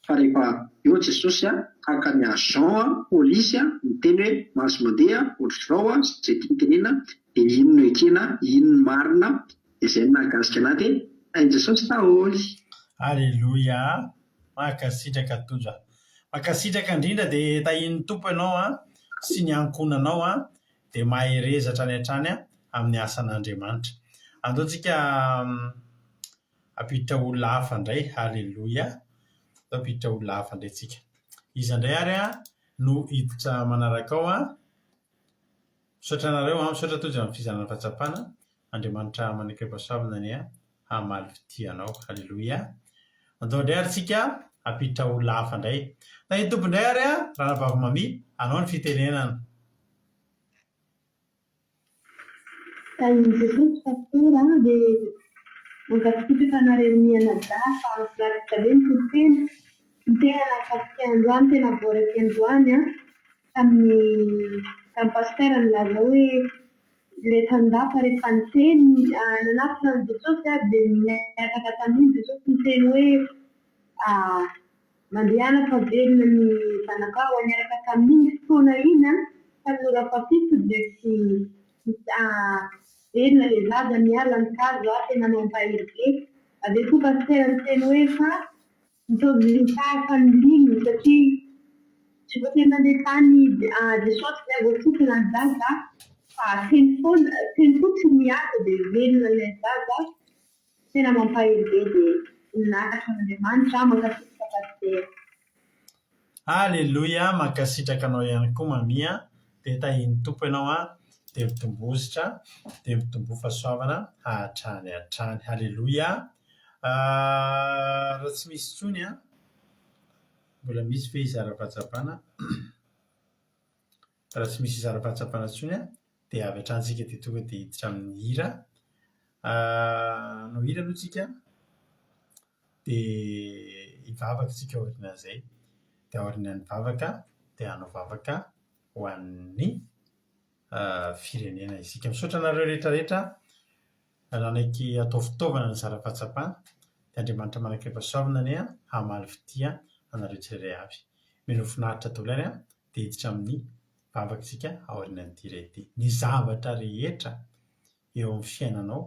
fa rehefa eo Jesosy an, tahaka ny agent an, polisy an, miteny hoe mahazo mandeha ohatr'izao an, izay tiany tenenina dia iny no ekena, iny no marina, dia izay no nahakasika anah dia hain'i Jesosy daholo. Aleloia! Mankasitraka Tojo a! Mankasitraka indrindra dia tahian'ny Tompo ianao an, sy ny ankohonanao an, dia mahereza hatrany hatrany an, amin'ny asan'Andriamanitra. Andao tsika hampiditra olona hafa indray, Aleloia! Andao hampiditra olona hafa indray tsika. Iza indray ary an no hiditra manaraka ao an? Misaotra anareo an, misaotra Tojo amin'ny fizarana fahatsapana. Andriamanitra manan-kerim-pahasoavana anie hamaly fitia anao. Aleloia. Andao indray ary tsika hampiditra olona hafa indray. Tahin'ny Tompo indray ary an, Ranabavy Mamie, anao ny fitenenana. Tahin'i Jesosy Pasitera a, dia mankasitraka anareo mianadahy fa mahafinaritra be ny toriteny, ny tena nahakasika androany tena voaraiky androany an, tamin'ny tamin'ny Pasitera nilaza hoe Ilay tandapa rehefa niteny, nanatona an'i Jesosy ary dia nihataka taminy Jesosy niteny hoe, Mandehana fa velona ny zanakao. Niaraka tamin'iny fotoana iny, tamin'ny ora fahafito dia tsy velona ilay zaza, niala ny tazo, tena mampahery be. Avy eo koa pasitera niteny hoe fa Mitovy tahaka ny ligne satria tsy voatery nandeha tany Jesosy zay vao sitrana ny zaza fa teny foana teny fotsiny miasa dia velona ilay zaza tena mampahery be dia voninahitra an'Andriamanitra mankasitraka Pasitera. Aleloia mankasitraka anao ihany koa Mamie a, dia tahian'ny Tompo ianao a, dia mitomboa dia mitomboa fahasoavana hatrany hatrany. Aleloia. Raha tsy misy intsony an, mbola misy ve hizara fahatsapana? Raha tsy misy hizara fahatsapana intsony an, dia avy hatrany isika dia tonga dia hiditra amin'ny hira. Hanao hira aloha isika dia hivavaka isika aorianan'izay. Dia aorianan'ny vavaka dia hanao vavaka ho an'ny firenena isika. Misaotra anareo rehetra rehetra. Nanaiky hatao fitaovana ny zara-pahatsapana, dia Andriamanitra manan-kerim-pahasoavana anie hamaly fitia anareo tsirairay avy. Mino ho finaritra daholo ary dia hiditra amin'ny. Vavaka isika aorianan'ity iray ity. Ny zavatra rehetra eo amin'ny fiainanao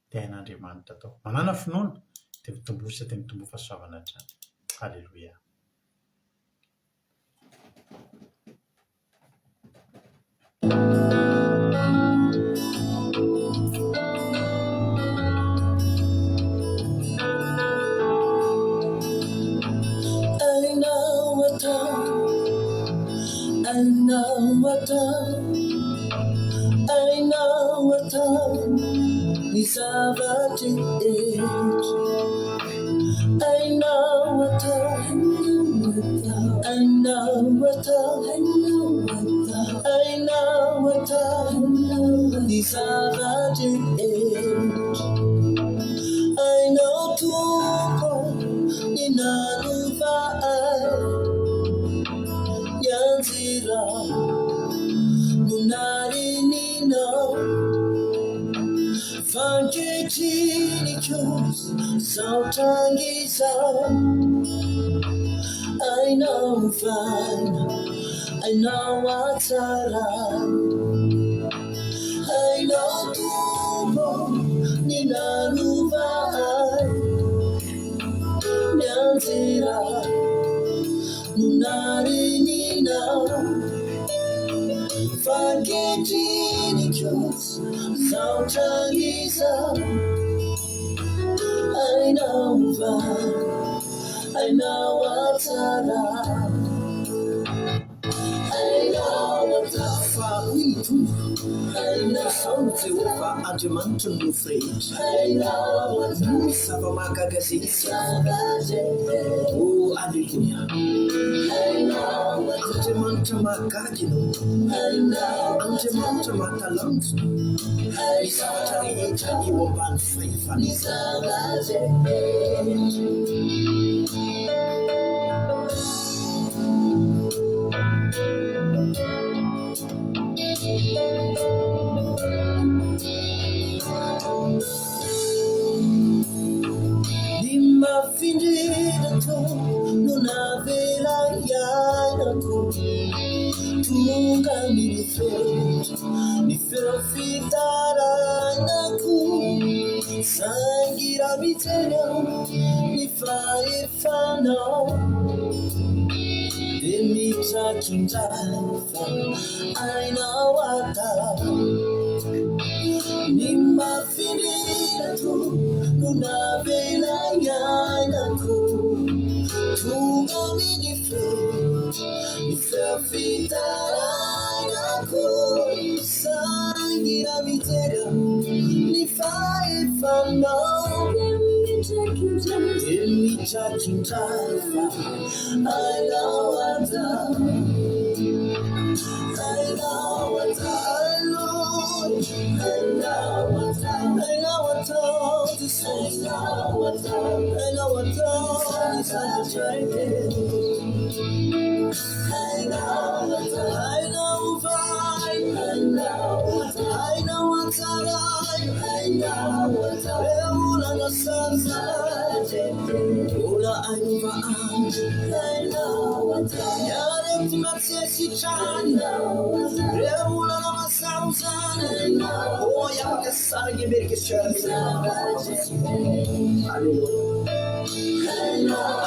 dia hain'Andriamanitra atao. Manàna finoana dia mitomboa sy dia mitomboa fahasoavana hatrany. Aleloia. Andriamanitry ny nofo rehetra. Noho ny zava-mahagaga izay hitako. Oh, aleloia! Andriamanitra mahagaga Ianao. Andriamanitra mahatalanjona. Ny zavatra rehetra eo ambany fahefanao. Ny mafy indrindra toa no navela hiainako Tonga ny fetra, ny feo fitarainako Saingy raha mijery aho ny fahefanao Dia mitraky indray fa Ainao atao Ny mafy indrindra toa no navela hiainako Tonga amin'ny feo ny feo fitarainako Saingy raha mijery aho ny fahefanao Dia mitraky indray fa ainao atao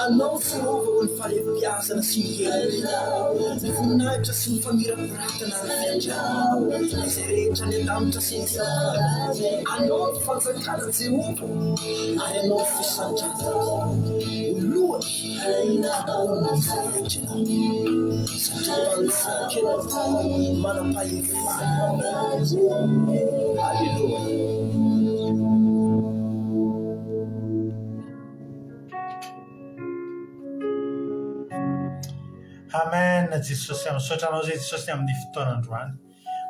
Anao Jehovah ô ny fahalebiazana sy ny hery, ny voninahitra sy ny famirapiratana ary ny fiandrianana, izay rehetra any an-danitra sy ety an-tany. Anao ny fanjakana Jehovah ô, ary Anao ny fisandratana. Ho lohany ambony izay rehetra ianao, satria mpanjaka ianao, manam-pahefana. Oh, aleloia. Amen Jesosy a, misaotra anao zay Jesosy amin'ny fotoana androany.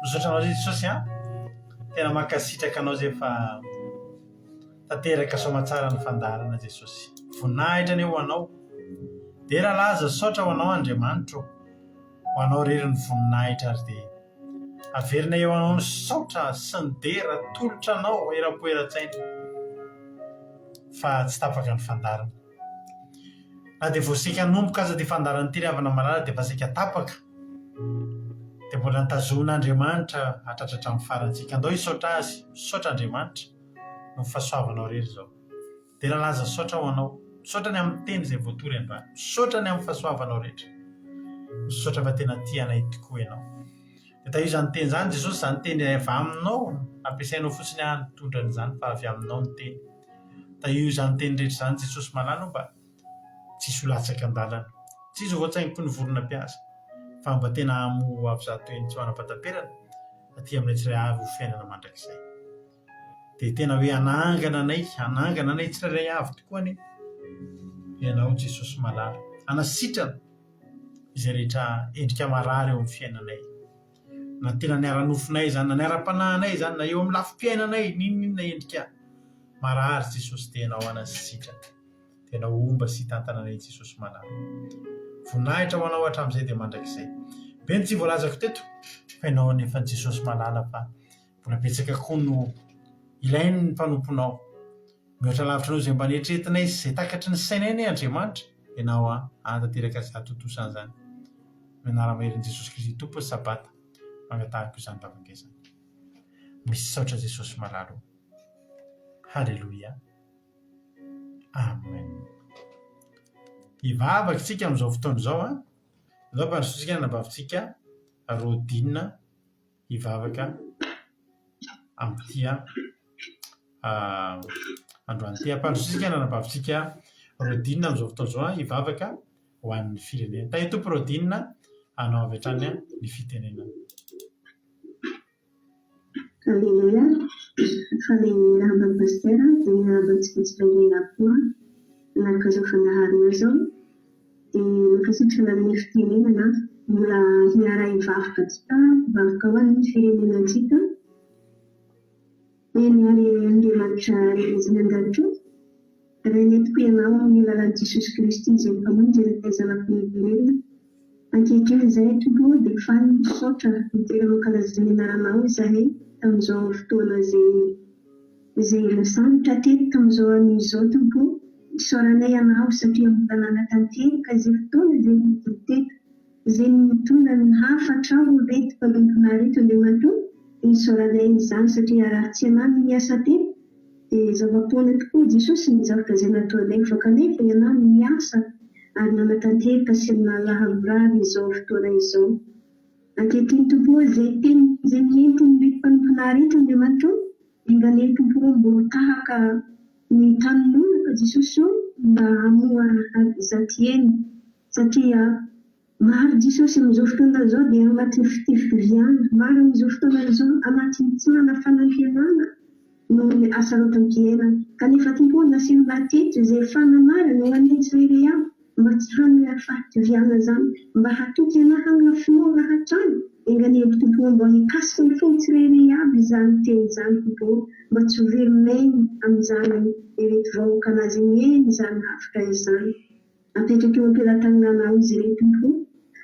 Misaotra anao zay Jesosy a. Tena mankasitraka anao zay fa tanteraka soamatsara ny fandaharana Jesosy. Voninahitra anie ho anao. Dera laza saotra ho anao Andriamanitro. Ho anao irery ny voninahitra ary dia averina eo anao ny saotra sy ny dera atolotra anao eram-po eran-tsaina fa tsy tapaka ny fandaharana. Na dia vao saika hanomboka aza ity fandaharana ity ry havana malala dia efa saika tapaka. Dia mbola nitazomin'Andriamanitra hatratra hatramin'ny farany antsika. Andao hisaotra Azy. Misaotra Andriamanitra noho ny fahasoavanao irery izao. Dera laza saotra ho anao. Misaotra ny amin'ny teny izay voatory androany. Misaotra ny amin'ny fahasoavanao rehetra. Misaotra fa tena tia anay tokoa ianao. Dia tahio izany teny izany Jesosy, izany teny avy aminao, ampiasainao fotsiny aho nitondra an'izany fa avy aminao ny teny. Tahio izany teny rehetra izany Jesosy malala o mba tsy hisy ho latsaka an-dalana. Tsy hisy ho voatsaingoky ny vorona mpihaza fa mba tena hamoa avy zato heny tsy manam-pahataperana aty aminay tsirairay avy ho fiainana mandrakizay. Dia tena hoe hanangana anay, hanangana anay tsirairay avy tokoa anie Ianao Jesosy malala. Hanasitrana izay rehetra endrika marary eo amin'ny fiainanay. Na tena ny ara-nofonay izany, na ny ara-panahinay izany, na eo amin'ny lafim-piainanay, n'inon'inona endrika marary Jesosy dia Ianao hanasitrana. Dia Ianao homba sy hitantana anay Jesosy malala. Voninahitra ho Anao hatramin'izay dia mandrakizay. Be ny tsy voalazako teto fa Ianao anefa Jesosy malala fa Mbola betsaka koa no ilain'ny mpanomponao. Mihoatra lavitra noho izay mba neritreretinay sy izay takatry ny sainay anie Andriamanitra, Ianao hanatanteraka sy hahatontosa an'izany. Amin'ny anara-maherin'i Jesosy Kristy Tompo ny Sabata, mangatahako izany vavaka izany. Misaotra Jesosy malala o. Haleloia. Amen. Hivavaka isika amin'izao fotoana izao an. Izao ampandrosoantsika ny anabavintsika Rodina. hivavaka amin'ity androany ity. Ampandrosoantsika ny anabavintsika Rodine amin'izao fotoana izao hivavaka ho an'ny firenena. Tahian'ny Tompo Rodine hanao avy hatrany ny fitenenana. Aleloia! Faly miarahaba an'i Pasitera dia miarahaba antsika tsirairay avy koa nanaraka izao fandaharana izao. Dia mankasitraka nanome fitenenana aho. Mbola hiara-hivavaka antsika, hivavaka ho an'ny firenena antsika. Eny ary Andriamanitra Ray izay any an-danitra ô, Rainay tokoa Ianao amin'ny alalan'i Jesosy Kristy izay Mpamonjy ilay Zanak'olombelona. Ankehitriny izahay Tompo ô dia faly misaotra midera mankalaza ny anaranao izahay tamin'izao fotoana izay izay voasambotra teto tamin'izao anio izao Tompo ô. Isaoranay Ianao satria mbola nanatanteraka izay fotoana izay nentiny teto, izay nitondra ny hafatrao ireto mpanomponao ireto Andriamanitra ô, dia isaoranay izany satria raha tsy Ianao no niasa teto dia zava-poana tokoa Jesosy ny zavatra izay nataonay fa kanefa Ianao no niasa ary nanatanteraka sy nahalavorary izao fotoana izao. Ankehitriny Tompo ô, izay teny izay nentin'ireto mpanomponao ireto Andriamanitra ô, Enga anie Tompo ô mbo tahaka ny tany lonaka Jesosy ô mba hamoa zatieny satria maro Jesosy amin'izao fotoana izao dia anatin'ny fitifiviana maro amin'izao fotoana izao anatin'ny tsy manana fanantenana noho ny hasarotam-piainana kanefa Tompo ô nasianao teto izay fananarana ho anay tsirairay avy Mba tsy hanana fahatoviana izany, mba hatoky anah hanana finoana hatrany, enga anie ry Tompo ô mba hikasika ny fony tsirairay aby izany teny izany Tompo ô, mba tsy ho very maina amin'izany ireto vahoakan'Azy nihaino izany hafatra izany. Apetraka eo am-pelatananao izy ireo Tompo ô.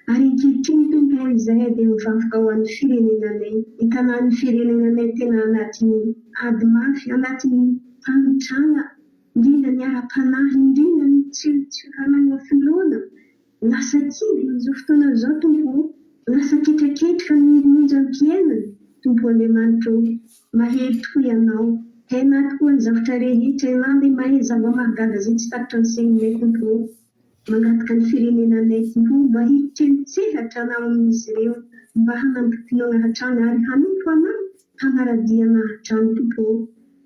Ary ankehitriny Tompo ô izahay dia mivavaka ho an'ny firenenanay, ny tanàn'ny firenenanay tena anatin'ny ady mafy, anatin'ny fahantrana, indrindra ny ara-panahy, indrindra ny tsy tsy fananana finoana. Lasa kivy amin'izao fotoana izao Tompo ô, lasa ketraketraka ny onjam-piainana, Tompo Andriamanitra ô, mahery tokoa Ianao, hainà tokoa ny zavatra rehetra, Ianà ilay mahay zava-mahagaga izay tsy takatry ny sainay Tompo ô. Mangataka ny firenenanay Tompo mba hikely-tsehatra Anao amin'izy ireo mba hanampi-pinoana hatrany ary hanompo Anao hanara-dia Anah hatrany Tompo ô.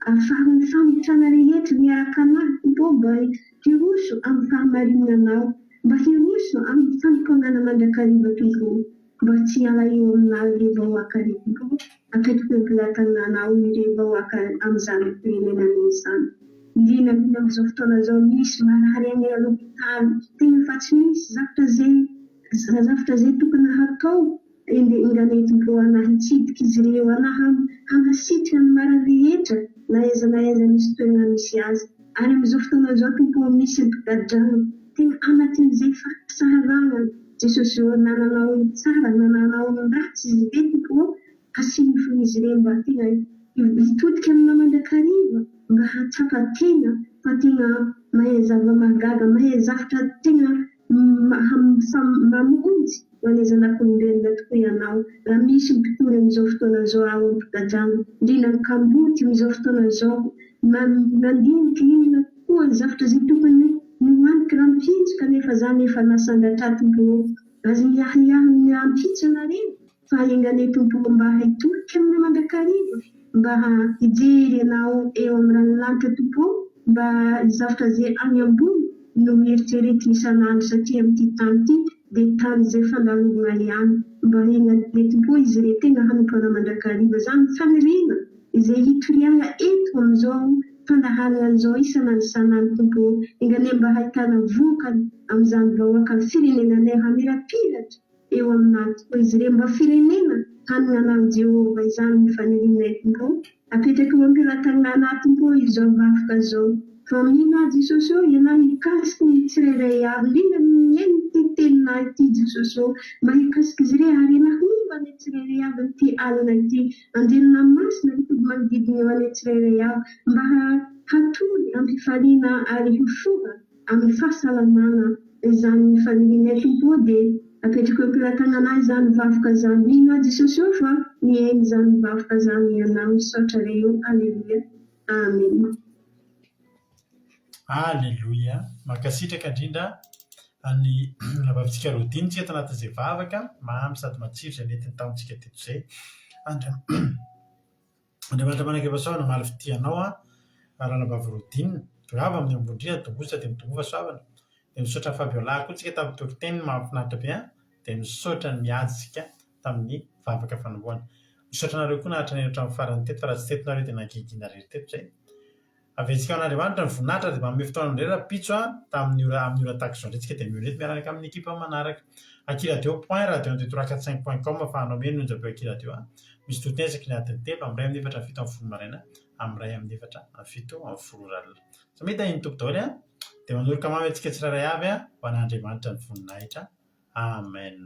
Afaho ny fahantrana rehetra miaraka anah Tompo ô mba hiroso amin'ny fahamarinanao, mba hiroso amin'ny fanompoanana mandrakariva Tompo ô. Mba tsy hiala eo aminao ireo vahoaka ireo Tompo ô. Apetrako eo am-pelatananao ireo vahoaka amin'izany firenena izany. Indrindra indrindra amin'izao fotoana izao misy marary any alopitaly tena fa tsy misy zavatra izay zavatra izay tokony hatao enga anie Tompo ô anah hitsidika izy ireo anah hanasitrana ny marary rehetra na aiza na aiza misy toerana misy azy ary amin'izao fotoana izao Tompo ô misy ampigadrana tena anatin'izay fahasahiranana Jesosy ô na nanao ny tsara na nanao ny ratsy izy ireo Tompo ô Asio ny fon'izy ireo mba tena hitodika aminao mandrakariva, mba hahatsapa tena fa tena mahay zava-mahagaga, mahay zavtra tena mamonjy. Ho anay zanak'olombelona tokoa Ianao. Raha misy mpitory amin'izao fotoana izao ao am-pigadrana, indrindra ny kamboty amin'izao fotoana izao, mandinika inona tokoa ny zavatra izay tokony nohaniko rahampitso kanefa izany efa nasandratra Tompo ô. Aza miahiahy ny rahampitso ianareo fa enga anie Tompo ô mba hitodika aminao mandrakariva, mba hijery Anao eo amin'ny ranolanitra Tompo ô, mba ny zavatra izay any ambony no eritreretiny isan'andro satria amin'ity tany ity dia tany izay fandalovana ihany, mba enga anie Tompo ô izy ireo tena hanompo Anao mandrakariva, izany faniriana izay hitoriana eto amin'izao fandaharana izao isan'andro isan'andro Tompo ô, enga anie mba hahitana vokany amin'izany vahoaka firenenanay hamirapiratra eo aminà tokoa izy ireo, mba firenena hanana an'i Jehovah izany ny fanirianay Tompo ô, apetrako eo am-pelatananà Tompo ô izao vavaka izao, fa mino aho Jesosy ô Ianao hikasika ny tsirairay avy, indrindra ny mihaino ity teninà ity Jesosy ô, mba hikasika izy ireo ary Ianao homba ny tsirairay avy amin'ity alina ity, Anjelina masina hitoby manodidina eo anay tsirairay avy, mba hatory am-pifaliana ary hifoha amin'ny fahasalamana izany fanirianay Tompo ô dia apetrako eo am-pelatanana izany vavoka izany mino aho Jesosy ô fa mihaino izany vavoka izany Ianao misaotra re ô Aleloia Amen. Aleloia! Mankasitraka indrindra an'i rabavintsika Rodine tsika tanatin'izay vavaka mamy sady matsiro izay nentiny tamintsika teto izay. Andriamanitra manak'efa-soavina hamaly fitia anao an, Ranabavy Rodine. Tongava amin'ny ambony indrindra, tongosa dia mitomboa fahasoavana. Dia misaotra an'i Fabiola koa tsika tamin'ny toriteniny mahafinaritra be an, dia misaotra an'i Miady tsika tamin'ny vavaka fanombohana. Misaotra anareo koa naharitra nihaino hatramin'ny farany teto fa raha tsy teto nareo dia nangingina irery teto izay. Aventsika ho an'Andriamanitra ny voninahitra dia manome fotoana indray rahampitso an, tamin'ny ora amin'ny ora tahaka izao indray tsika dia mihaona eto miaraka amin'ny ekipa manaraka. Akiradio point radio un deux trois quatre cinq point com ahafahanao mihaino ny onjam-peo Akiradio an. Misy toriteny isaky ny adiny telo, amin'ny iray amin'ny efatra amin'ny 17 maraina, amin'ny iray amin'ny efatra amin'ny 17 ora alina. Samia tahian'ny Tompo daholo an. Dia manoroka mamy antsika tsirairay avy an, ho an'Andriamanitra ny voninahitra. Amen.